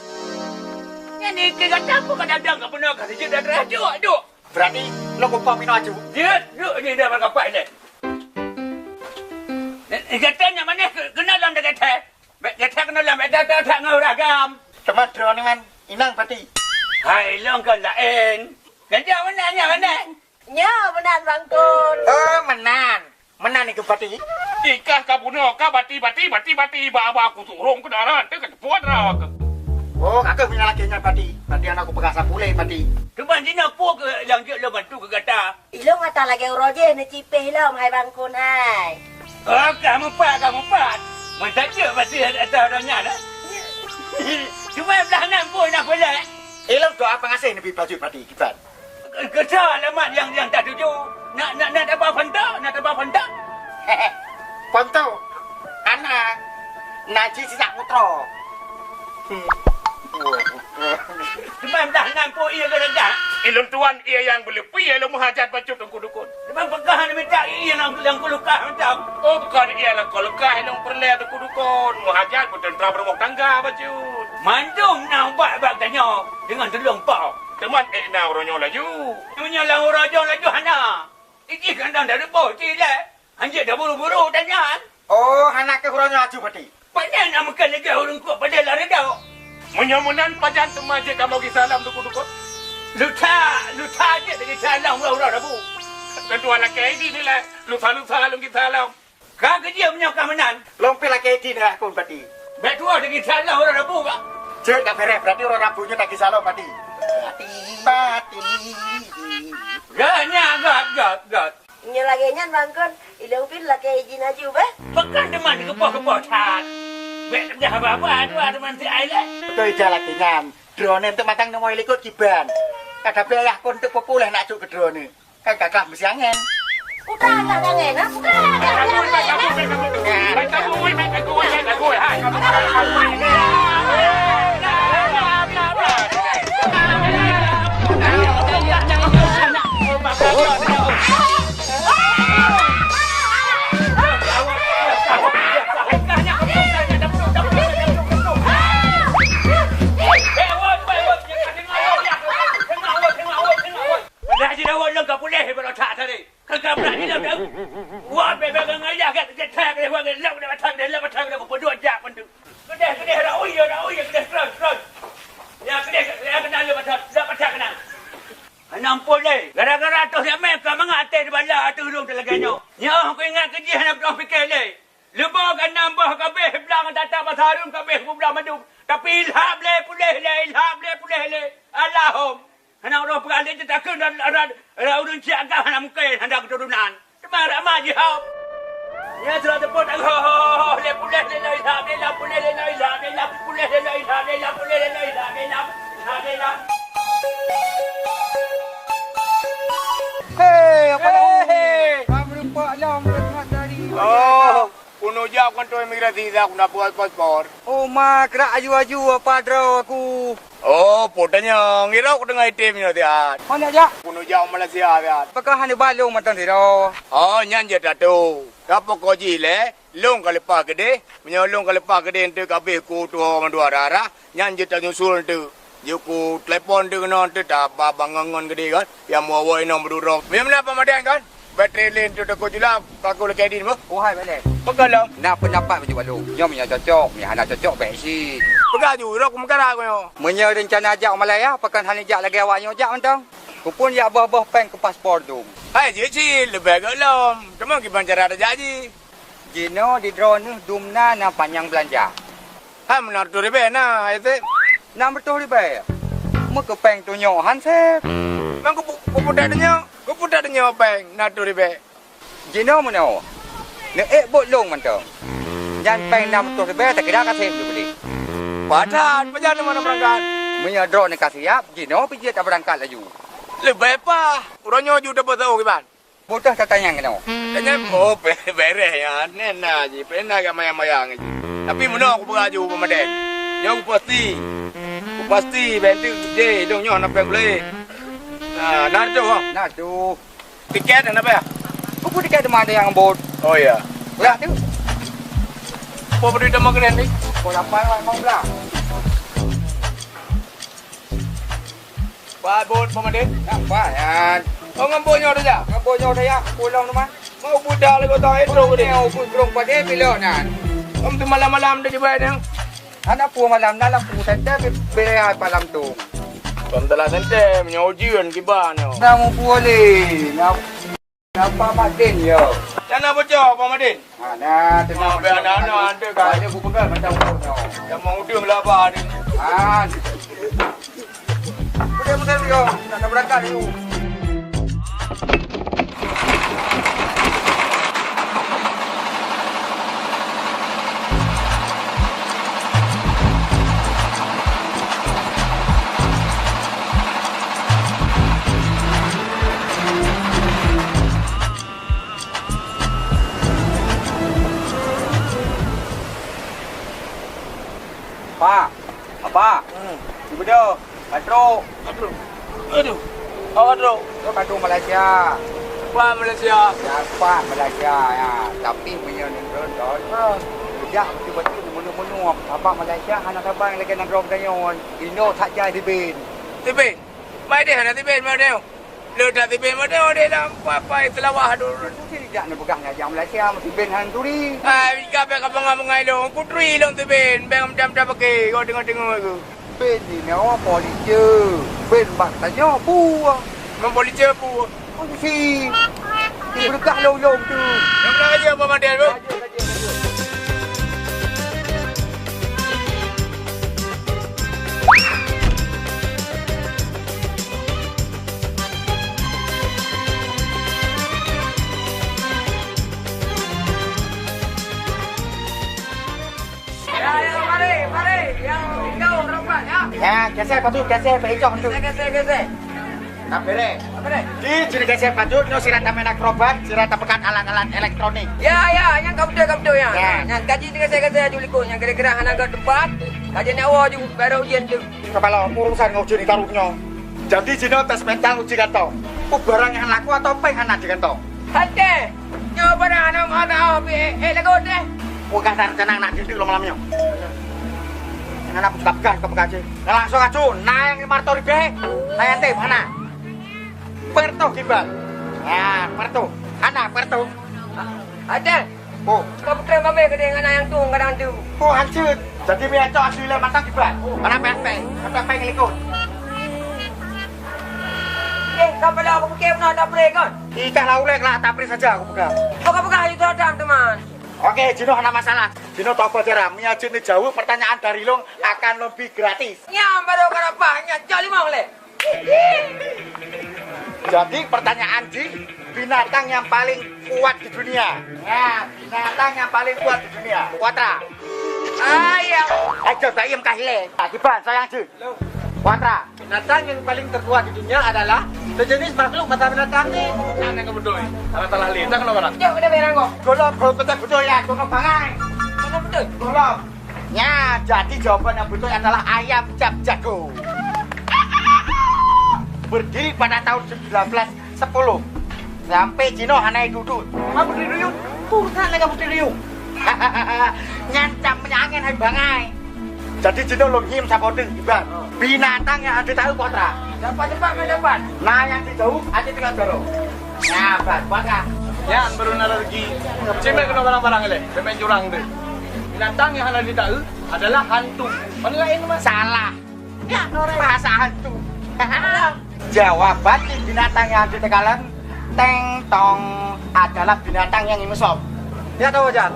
Nyan ikeu gata peue kadang-kadang ka peunoh ka sijeuet dan reuh duek, duek. Berarti lôn kumpang minoe aju. Jeuet, duek nyan dah bak kapai lé. Gata nyan manéh keu-, keunoe lom dagé thèe. Bèk gata keunoe lom, bèk that-that ngon ureueng agam. Teuma droeneuh nyan inong Pati. Hai, lôn kon laén. Gata meunan nyan, meunan. Nyoe meunan Bang Kun. Oh, meunan. Meunan nyoe Pati. Ikah ka bunoe, ka Pati, Pati, Pati, Pati, ba, ba, aku turong keudarat, teuka teupuat rak. Oh, ka keuh meunyoe lagèe nyan Pati. Pati aneuk ku peugah sapeue lé Pati. Teuma jinoe peue keuh nyang jeuet lôn bantu keu gata? Ilôn ata lagèe uroe jéh neucipéh lom, hai Bang Kun, hai. Oh, ka mupat, ka mupat. Mantap jeuet pasti ata uroe nyan, eh? Cuma blah nan pun nak peulek. Ilôn doa pangaséh neubi bacut Pati kiban. Keu soe alamat nyang, nyang tatuju? Na, na, na taba Ponto? Na taba Ponto? Ponto? Hana. Na jih sisak putroe. Hmm. Teuma blah nan pun ié geuredah. Ilôn tuan ié nyang beuleupie, ilôn meuhajat bacut Teungku Dukon. Teuma peugah hana mita ié nyang, nyang kulukah mantong. Oh, kon ié nyang kulukah, ilôn peureulèe Teungku Dukon. Meuhajat beuteuntra beurumoh tangga bacut. Mandum na ubat bak tanyoe deungon tulông Po. Teuma ék na uroe nyoe laju. Meunyoe lam uroe nyoe laju hana. Ijih kandang dari boh cit lé. Hanjeuet dah buru-buru tanyan. Oh, hana keuh uroe nyoe laju Pati. Pajan na meukeun lagèe ureueng kok padahai lari dok. Meunyoe meunan pajan teuma jeuet kamoe gisa lom Teungku Dukon? Lusa, lusa jeuet gisa lom uroe-uroe Rabu. Teuntu lakèe idin nilai. Lusa-lusa lôn gisa lom. Ka keujeuet meunyoe ka meunan. Lôn pih lakèe idin dah kon Pati. Bèk tuwoe tagisa lom uroe Rabu, Pak. Jeuet ka bèrèh, berarti uroe Rabu nyoe tagisa lom Pati. Pati. Pati. Gèt nyan, gèt, gèt, gèt. Nyoe lagèe nyan Bang Kun, ilôn pih lakèe idin aju beh. Pakon teuma geupoh-geupoh that. Bèk teudah haba-haba dua teuma si ai lé. Beutôi ija lagèe nyan. Droeneuh teumatang neumoe likot kiban. Ka tabé ayah kon teuk peupuléh nak cok keu droeneuh. Kan kakak meusiangen. Udah, udah, jangan, ha? Udah, udah, jangan. Padahai jidawot lôn ka puléh bak otak tadi. Ka gabrak jilôn dah. Wah, bèk-bèk ngon ayah gèt, gèt that, gèt wah, gèt lap, gèt batang, gèt lap batang, gèt peuduek jak pun tu. Keudeh, keudeh, raui ya, raui ya, keudeh, keudeh, keudeh. Ya, keudeh, ya, keunan lap batang, lap batang keunan. Hana ampôn lé. Gara-gara toh jamé ka mangat até dibala ateueh lôn lagèe nyoe. Nyoe ku ingat keu jih hana peunoh pike lé. Leubeh ka nam boh ka abéh blang tata masa hareuem ka abéh bublang mandum. Tapi ilham lé puléh lé, ilham lé puléh lé. Allahum. Hana ureueng peugah lé teutakheun dan, dan, dan ureueng ciek agam hana mungken hana keuturonan. Teuma ramah jih hom. Nyan surat teupot ho, ho, ho, ho, lé puléh lé lom ilham lé lom, puléh lé lom ilham lé lom, puléh lé lom ilham lé lom, puléh lé lom ilham lé lom, ilham lé lom. Hei, apa dah? Hei, hei. Kami nampak lom, tengah cari. Oh. Keuneuk jak u kantô imigrasi, dak na buet paspor. Oh, ma, keurak aju-aju apa droe aku. Oh, po tanyong, irok deungon item nyoe siat. Mana jak? Keuneuk jak u Malaysia siat. Pakon hana ba lôn mantong sidroe? Oh, nyan jeuet tato. Ka pokok jih lé, lôn ka leupah keudeh. Meunyoe lôn ka leupah keudeh, enteuk ka abéh ku tuho mandua arah-arah. Nyan jeuet tanyusul enteuk. Jeuet ku telepon enteuk keunoe enteuk taba bangon-ngon keudeh kan. Nyang meuwoe inong beudurong. Meunyoe meunan Pak Madan kan? Batri lin tu teuku jula, paku leukai din boh. Oh hai balek. Peugah lom. Na pendapat baju balu. Nyoe meunyoe cocok, meunyoe hana cocok bèk cit. Peugah ju, rok meukara ku nyoe. Meunyoe rencana jak u Malaya, pakon hana jak lagèe awak nyoe jak mantong. Kupun jak boh-boh péng keu paspor dum. Hai jeuet cit, leubeh gèt lom. Teuma kiban cara tajak jih. Jinoe di droeneuh dum na, na panyang beulanja. Hai meunan reutôh ribèe na, Yusuf. Nam reutôh ribèe. Meukeupeng tunyok han sép. Mang kupu-, kupudak tunyok, kupudak tunyok peng na reutôh ribèe. Jinoe meunoe. Neuék bot lôn mantong. Nyan peng nam reutôh ribèe takira ka sép geubri. Padat, pajan mana beurangkat? Meunyoe droeneuh ka siap, jinoe pih jeuet tabeurangkat laju. Leubeh paih, uroe nyoe ju tapeusaboh kiban. Bôh teuh tatanyong keunoe. Tanyong, oh, be-, bereh nyan. Nyan na jih, pernah gak mayang-mayang jih. Tapi meunoe kupeugah ju, Pak Maden. Nyoe kupasti. Kupasti, bentuk je, dong nyoe na pèng gulé. Nah, na tu, ha? Na tu. Tiket na pèng? Kupu tiket teuma ada nyang bot. Oh, ya. Udah tu. Apa beri nama keren ni? Kau dapat lah, kau belah. Pat bot, Pak Maden? Nampak nyan. Oh, ngon bot nyoe saja? Ngon bot nyoe saja, pulang rumah. Mau budak lagi tak itu ke dia? Nyoe pun kurang pakai pilot nyan. Om tu malam-malam dah dibayar ni. Hana peue malam na lampu senter be-, bere malam tu. Kon telah senter, meunyoe ujeuen kiban nyoe. Na mupu le, na, na Pak Madin yo. Nyang na boco Pak Madin? Ha, na, tenang. Ah, biar anak-anak ada kan. Ada gubernur macam tu. Yang mau udung lah Pak Madin. Ah. Udah, udah, udah. Nak, nak berangkat dulu. Pak, Apa? Hmm. Ibu dia. Patruk. Patruk. Aduh. Apa, Patruk? Dia Patruk Malaysia. Apa Malaysia? Ya, apa Malaysia, ya. Tapi punya ni turun, turun. Ha. Sejak betul-betul menu-menu apa Malaysia, hana sabar lagi nak drop tanyon. Indo tak jai Tibin. Tibin? Mai deh hana Tibin, mai deh. Le tak Tibin, mai deh, deh lam papai Selawah tu. Tidak nak pegang ngajak Malaysia, mesti Tibin hana turi. Hai, jika bek ka pengai-pengai long, kuturi long Tibin, bek macam-macam pakai, kau tengok-tengok tu. Bin ni nyawa polisi. Bin bak tanya, "Pu?" Memang polisi, Pu? Polisi. Di berkah long-long tu. Yang mana aja, Pak Madil, Pu? Raja, raja, raja. Ya, ya, mari, mari. Yang jauh rapat, ya. Ya, geser, Pak Juk, geser, Pak Icong tu. Geser, geser, geser. Tak beres. Tak beres. Di sini geser, Pak Juk, nyoe sira tamén akrobat, sira tapeugah alat-alat elektronik. Ya, ya, nyang ka beutôi, ka beutôi, ya. Ya. Nyang kaji geser, geser aju likot, nyang kira-kira hana gèt teumpat, kaji nyawa aju, baru ujian tu. Kepala urusan ngon ujian taruh nyoe. Jadi, jinoe tes mental uji gata. Peue barang nyang laku atau péng hana di gata? Hai teh, nyoe barang aneuk, aneuk, eh, eh, lagu teh. Peugah dan tenang nak jeuet lom malam nyoe. Jangan aku suka peugah, suka peugah je. Nah, langsung aju, nah nyang lima ratus ribèe, nah nyang teh hana. Pertoh kiban. Ya, pertoh. Hana pertoh. Hai teh. Oh. Kau peukreun mamèh keudéh ngon ayang tu, kadang tu. Oh, hanjeuet. Jadi, mie acok asli lé mata kiban. Mana pempek? Pempek ngelikot. Eh, kau pula aku pikir pernah tak boleh kan? Kita lah ulek lah, tak boleh saja aku pegang. Kau pegang itu adam, teman. Oke, jinoe hana masalah. Jinoe tahu pelajaran. Mie acok ni jawab pertanyaan dari long akan lebih gratis. Nyam baru kau dapat, nyam cok limong leh. Jadi, pertanyaan jih, binatang yang paling kuat di dunia. Ya, binatang yang paling kuat di dunia. Kuatra. Ayah. Ayo, tak iem kah le. Akibat sayang jih. Kuatra. Binatang yang paling terkuat di dunia adalah sejenis makhluk mata binatang ni. Jangan kau betul. Salah-salah le. Jangan orang. Jom kita berang kau. Golok, golok kita betul ya. Golok bangai. Mana betul? Golok. Nya, jadi jawaban yang betul adalah ayam cap jago. Berdiri pada tahun sembilan belas sepuluh. Sampai jinoe hana duduek. Apa Putri Duyung? Pusat lagi Putri Duyung. Nyan cap meunyo angén hai bangai. Jadi jinoe long hiem saboh teuk iban. Binatang yang ada tahu kotra. Dapat cepat main dapat. Nah, yang dijauh ada tinggal dorong. Nah, buat, buat lah. Nyan baru na rezeki. Cemeh kena barang-barang leh. Cemeh jurang tu. Binatang yang hana ditahu adalah hantu. Mana lain mah? Salah. Ya, bahasa hantu. Jawaban di binatang yang ditegalan teng tong adalah binatang yang imesom. Ya tahu Jan.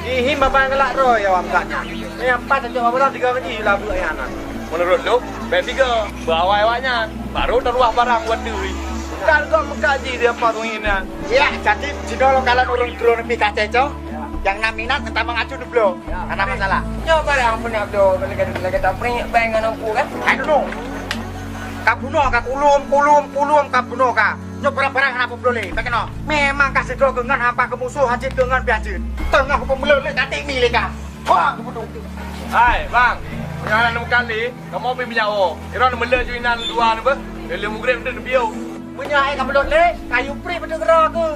Ihim babah ngelak roh ya wam katnya. Yang empat sejak babah tiga kali labu ayana. Menurut lu, bek tiga, berawai awaknya, baru teruah barang buat diri. Bukan kau mengkaji dia apa sunginan. Ya, jadi jika lo kalian urung turun lebih kacau, yang enam minat entah mengaju dulu. Hana masalah. Nyoe barang pun nak beudôh, lagèe, lagèe taprik bang ngon aku kan? Hai dulu. Ka bunoe ka kulum, kulum, kulum ka bunoe ka. Nyoe barang-barang hana peubloe lé, bagaimana? Memang ka sidroe keu ngon hampa keu musoh hajat keu ngon biajeuet. Teungoh peumeuleut lé katik mi lé ka. Wah, aku beudôh. Hai, bang. Nyang hana neumukan lé, kamoe pi minyak woe. Iron meuleut ju inan dua neubeuh. Lé mugreb tu neubiôh. Meunyoe hai ka meulot lé, kayu pri beutôi keudroe aku.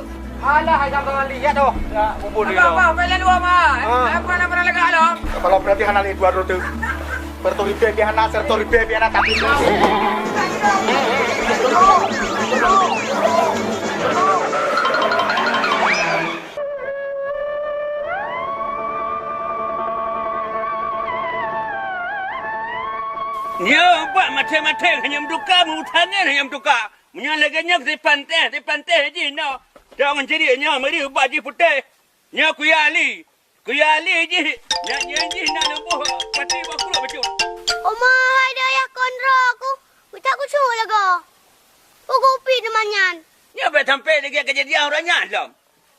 Alah, hai gampang Ali, ya doh. Ya, bubur di Apa, dalam. Apa, main lalu apa? Ah. Apa nak pernah lagak lom? Kalau berarti hana lé dua rute. Pertu ribèe pi hana, serto ribèe pi hana, tapi Maté-maté hana meutuka, meutangan hana meutuka. Meunyoe lagèe nyoe, si Panteh, si Panteh jih nyoe. Dong ngon ciri nyoe, meuri ubat jih putéh. Nyoe Kuya Ali. Kuya Ali jih, nyan nyan jih na leuboh pati bakruh bacut. Oma, hai dayah kon droe ku. Utak ku cuk lagoe. Ugu upi teuma nyan. Nyoe bèk sampai lagèe keujadian uroe nyan lom.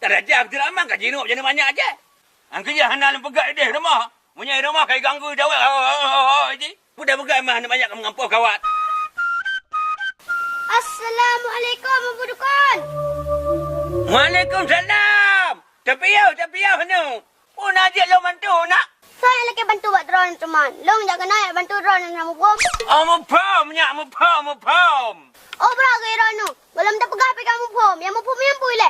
Taraja beutôi amang ka jinup jadi manyak jeh. Angkeujah hana lôn peugah idéh rumoh. Meunyoe rumoh ka iganggu jaweueb, ho, ho, ho, ho, jih. Peue tapeugah mah aneuk manyak ka meugampông kawat. Assalamualaikum, Abu Dukon. Waalaikumsalam. Tapiôh, tapiôh nyoe. Peue na jeuet lôn bantu, nak? Soe nyang lakèe bantu bak droeneuh teuma? Lôn jak keunoe jak bantu droeneuh nyang muphom. Oh, muphom, nyak, muphom, muphom. Oh, brat geuh droeneuh. Gohlom tapeugah pih ka muphom. Nyang muphom nyan peue lé?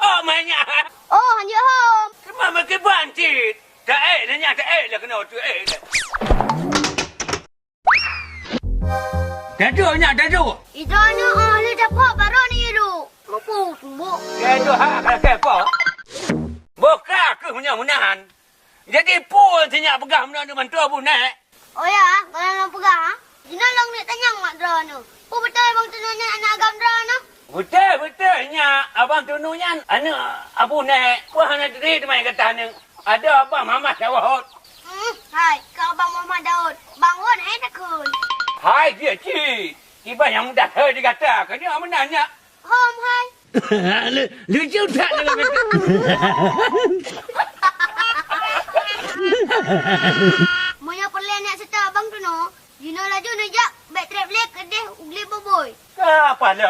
Oh, manyak. Oh, hanjeuet hom. Teuma meukiban cit. Taék lé nyan, taék lé keunoe, taék lé. Taduek nyak, taduek. Ija nyoe oh lé dapat barô ni lu. Mupu sumbo. Taduek ha ka keu po. Boh ka keuh meunyoe meunan. Jadi peue si nyak peugah meunan deungon tu Abu Nèk? Oh ya, kalau lôn peugah, ha? Jinoe lôn neuk tanyong mak droeneuh. Peue beutôi Abang Tunung nyan aneuk agam droeneuh? Beutôi, beutôi nyak. Abang Tunung nyan aneuk Abu Nèk. Wah, hana teurimong gata nyoe. Adoe Abang Muhammad Daud. Hmm, hai, keu Abang Muhammad Daud. Bang Won hai takheun. Hai, jeuet cit. Kiban nyang mudah hai di gata. Keu nyoe meunan nyak. Hom hai. Lu-, lucu that deungon kata. Meunyoe peureulèe nyak seutôt Abang Tunung, jinoe laju neujak bèk trép lé keudeh u glé bubôi. Ka apa lé?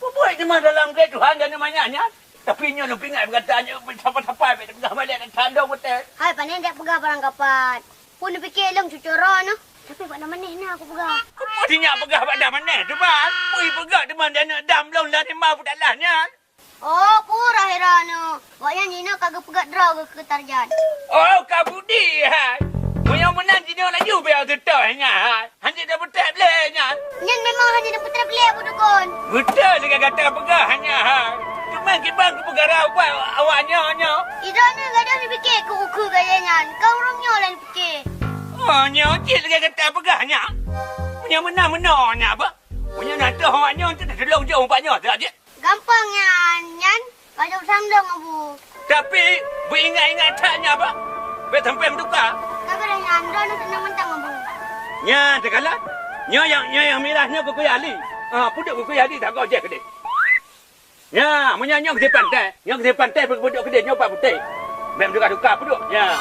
Bubôi teuma dalam glé Tuhan dan manyak nyan. Tapi nyoe lôn peuingat bak gata nyoe, sapa-sapa bèk teupeugah malèe dan tandong beutôi. Hai, pane dek peugah barang kapat. Peue neupiké lôn cucok droeneuh, tapi bak na manèh na kupeugah. Keupeue si nyak peugah bak na manèh teuma? Peue ipeugah teuma di aneuk dam lôn dan rimba peutalah nyan? Oh, peue roh droeneuh. Awaknyan jinoe ka geupeugöt droe geuh keu Tarjan. Oh, ka budi hai. Meunyoe meunan jinoe laju bèk seutôt hai nyan hai. Hanjeuet tapeutrép lé nyan. Nyan memang hanjeuet tapeutrép lé Abu Dukon. Beutôi lagèe gata peugah nyan hai. Teuma kiban keupeugara ubat awaknyoe nyoe. Idroeneuh gadôh neupiké keu ukeue gaya nyan, ka ureueng nyoe lôn piké. Oh, nyoe cit lagèe gata peugah nyan. Meunyoe meunan meunoe nyan bah. Meunyoe na teuh awaknyoe teuh teuh lôn jok ubat nyoe teuh jih. Gampông nyan, nyan. Ka jeuet sandong, Abu. Tapi, beuingat-ingat that nyan bah. Bèk sampai meutuka. Tapi dah nyan, droeneuh teunang mantong, Abu. Nyan teukalon. Nyoe nyang, nyoe nyang mirah nyoe keu Kuya Ali. Ha, peuduek keu Kuya Ali, tagoe jih keudeh. Nyan, meunyoe nyoe keu si Panteh, nyoe keu si Panteh peuduek keudeh, nyoe pat putéh. Bèk meutuka-tuka peuduek. Nyan.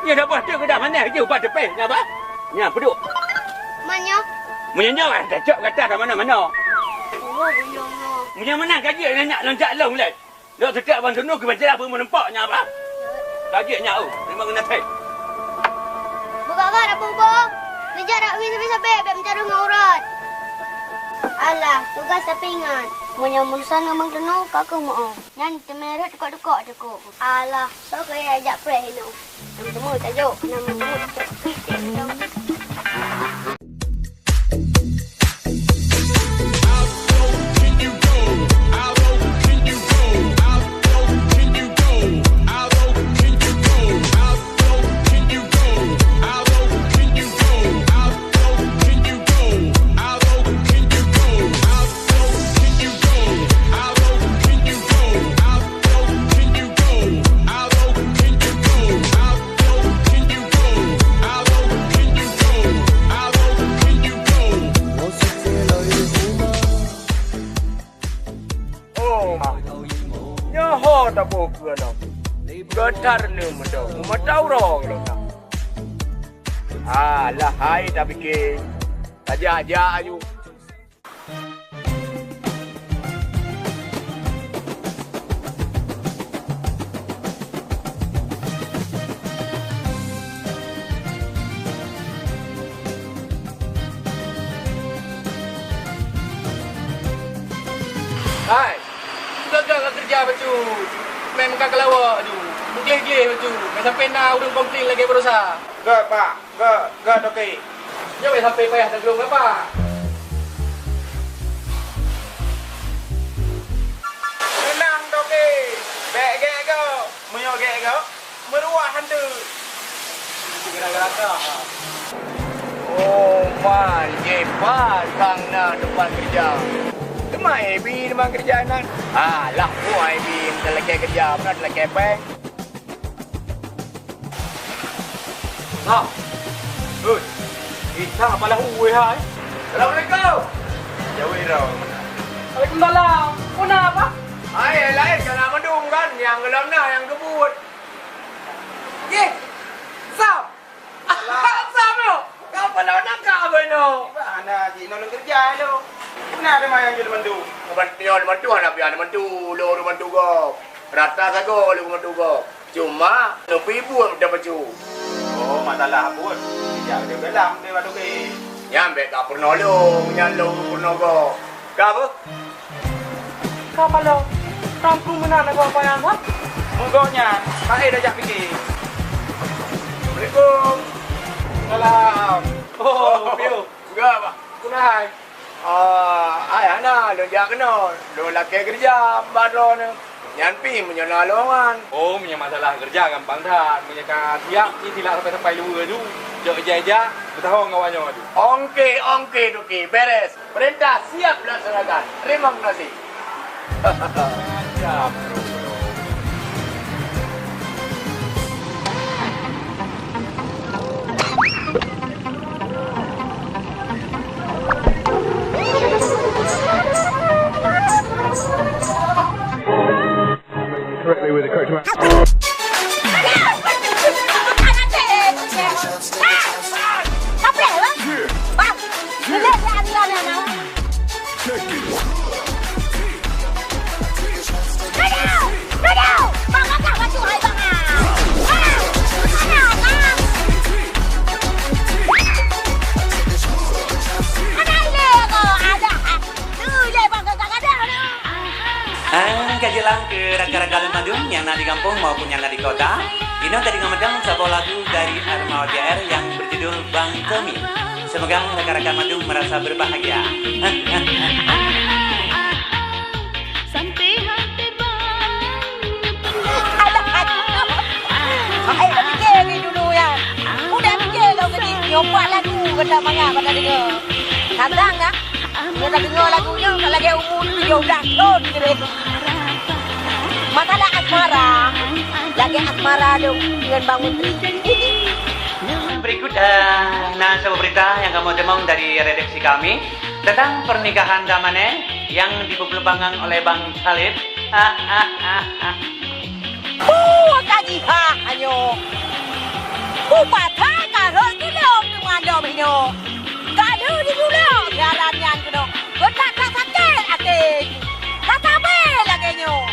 Nyoe dah bah teuk keudah manèh jih ubat teupeh, nyan bah. Nyan peuduek. Meunyoe? Meunyoe nyoe, eh, tacok gata ka manoe-manoe. Oh, meunyoe nyoe. Meunyoe meunan ka jeuet nyan nyak lôn jak lôn lé. Lôn seutôt Abang Tunung keu bancara peue meureumpok nyan bah. Ka jeuet nyak, oh, memang keunan thèe. Beugaga dak bubong. Neujak dak win sabe-sabe bèk meucarông ngon urat. Alah, tugaih tapi ingat. Meunyoe meurusan ngon Abang Tunung, ka keuh meu-oh. Nyan teumé rhot tukok-tukok cukôp. Alah, soe keu jak preh inoe. Nyang teumé tajok, nyang teumé tajok. Oh, ma. Nyoe ho taboh keu aneuk. Geutar lé meudo, meumata uroe lom na. Ah, lah hai tapike. Tajak-jak aju. Hai, peugah-peugah ka keureuja bacut. Meu'en meuka keulawok aju. Meugleh-gleh bacut. Meu'en sampoe na ureueng komplain lagèe baroesa. Gèt, Pak. Gèt, gèt, Toke. Nyoe bèk sampoe payah tagulong, Bapak. Meunang, Toke. Bèk gèt gèt. Meunyoe gèt gèt, meuruah hantu. Gara-gara kah, ha? Oh, Wan, Jepa kang na teumpat keureuja. Teuma Ebi teumpat keureuja nan. Ah, lah, oh, Ebi teulakèe keureuja, meunan teulakèe péng. Nah. Hei. Isa apalah uweh hai. Assalamualaikum. Jaweueb droe. Waalaikumsalam. Peue na, Pak? Hai, laén kana mandum kan, nyang golom na nyang geubuet. Yeh. Sam. Sam yo. Kau peulon nangka beuno. Hana jinoe lôn keureuja lo. Peue na teuma nyang jeuet mantu. Nyoe mantu hana pian mantu, lôn mantu gob. Rata sagoe lôn mantu gob. Cuma, neupeubuet meuteumeucue. Oh, masalah buet. Sijak deuh dalam deh bak toke. Nyan bèk ka peurunoe lôn, nyan lôn peurunoe gob. Ka beuh? Ka paloe, rampung meunan lagoe payah, ha? Meugok nyan, Pak E tajak pike. Assalamualaikum. Salam. Oh, piu. Enggak, Pak. Peue na hai? Ah, hai hana, lôn jak keunoe. Lôn lakèe keureuja bak droeneuh. Nyan pih meunyoe na lowongan. Oh, meunyoe masalah keureuja gampang that. Meunyoe ka siap, ci silak sampai-sampai luweue ju. Jok ija-ija, beutahong awak nyoe ju. Ongke, ongke, toke, beres. Perintah siap laksanakan. Terima kasih. Siap, bro, bro. Correctly with the correct amount. Ah, ka jeuet lah keu rakan-rakan lôn mandum nyang na di gampông maupun nyang na di kota. Inoe ka deungoe mantong saboh lagu dari Armawa T R yang berjudul Bang Tommy. Semoga rakan-rakan mandum merasa berbahagia. Sampai hati bang. Alah, aduh. Hai, dah fikir lagi dulu, ya. Udah fikir kau ke ni. Nyopak lagu kata manga kata dengar. Kadang, ya. Dia tak dengar lagu ni, tak lagi umur tujuh belas tahun ke ni. Masalah asmara. Lagi asmara dong dengan Bang Menteri. Berikut, eh, na saboh berita nyang kamoe teumong dari redaksi kami tentang pernikahan Damane yang dipeubeulambangang oleh Bang Khalid. Puh, ka jihah nyoe. Kupata ka rhot tulông teumalom nyoe. Ka lheueh jitulông siaran nyan keunoe. Keutak ka sakét até. Ka sabe lagèe nyoe.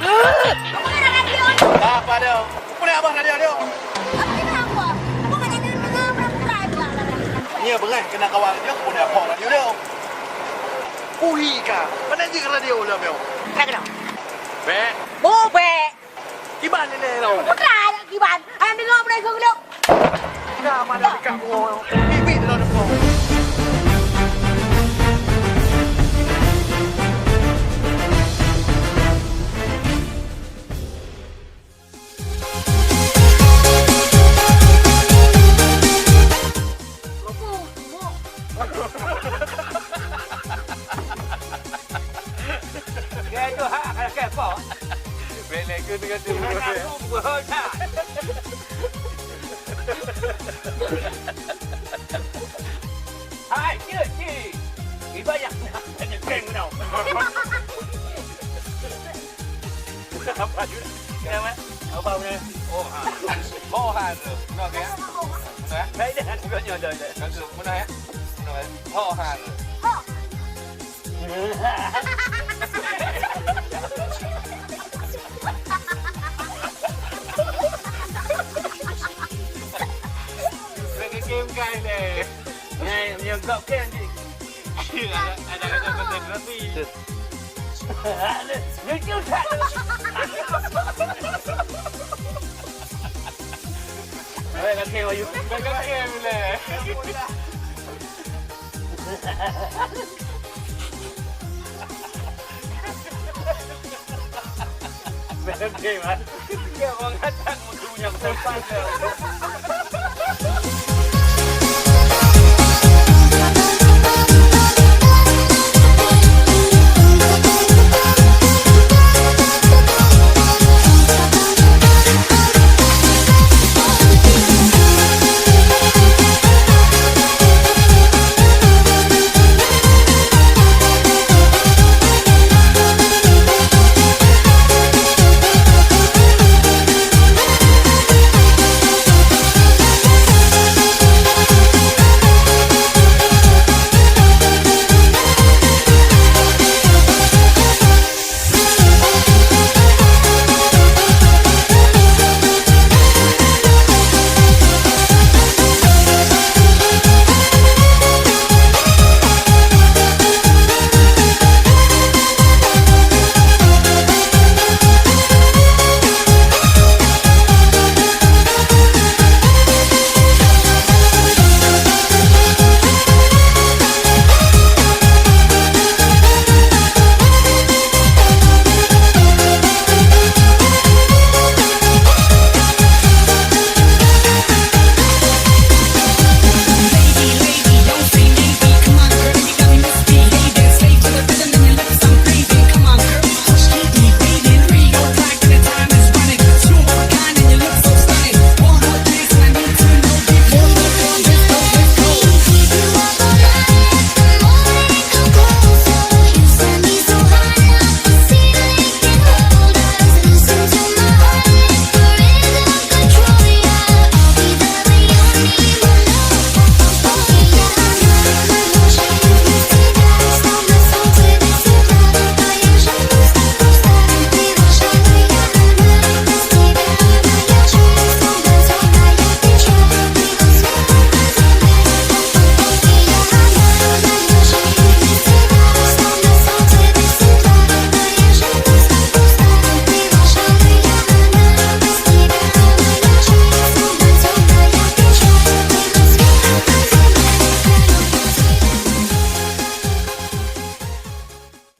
Beuh, peue na radio nyoe? Ka apa dia? Peue na abah radio dia? Apa kita apa? Bukan ada dengar, bukan, bukan. Nya beungèh keunan kawan dia, peue na apa radio dia? Kuhi ka. Mana jih radio lom nyoe? Ka keunoe. Bèk. Bubèk. Kiban ilèe lom. Putra kiban. Ayam dengar apa dah ikut dulu? Dah mana dekat bunga. Bibit dalam depan. Dia tu hak akan kepok. Bèk lé keu dengan tu. Dengan aku, boh dah. Hai, cik, cik. Iba yang nak tanya geng tau. Apa tu? Kenapa? Apa punya? Oh, ha. Oh, ha tu. Kenapa ya? Kenapa ya? Baik dah, agaknya dah, dah. Kan tu, mana ya? Kenapa ya? Oh, ha tu. Lagi game kan ni. Ni, ni gop kan ni. Ada, ada kata koreografi. Lucu tak? Hai, laki Melayu. Laki boleh. Laki, man. Dia orang kata musuhnya.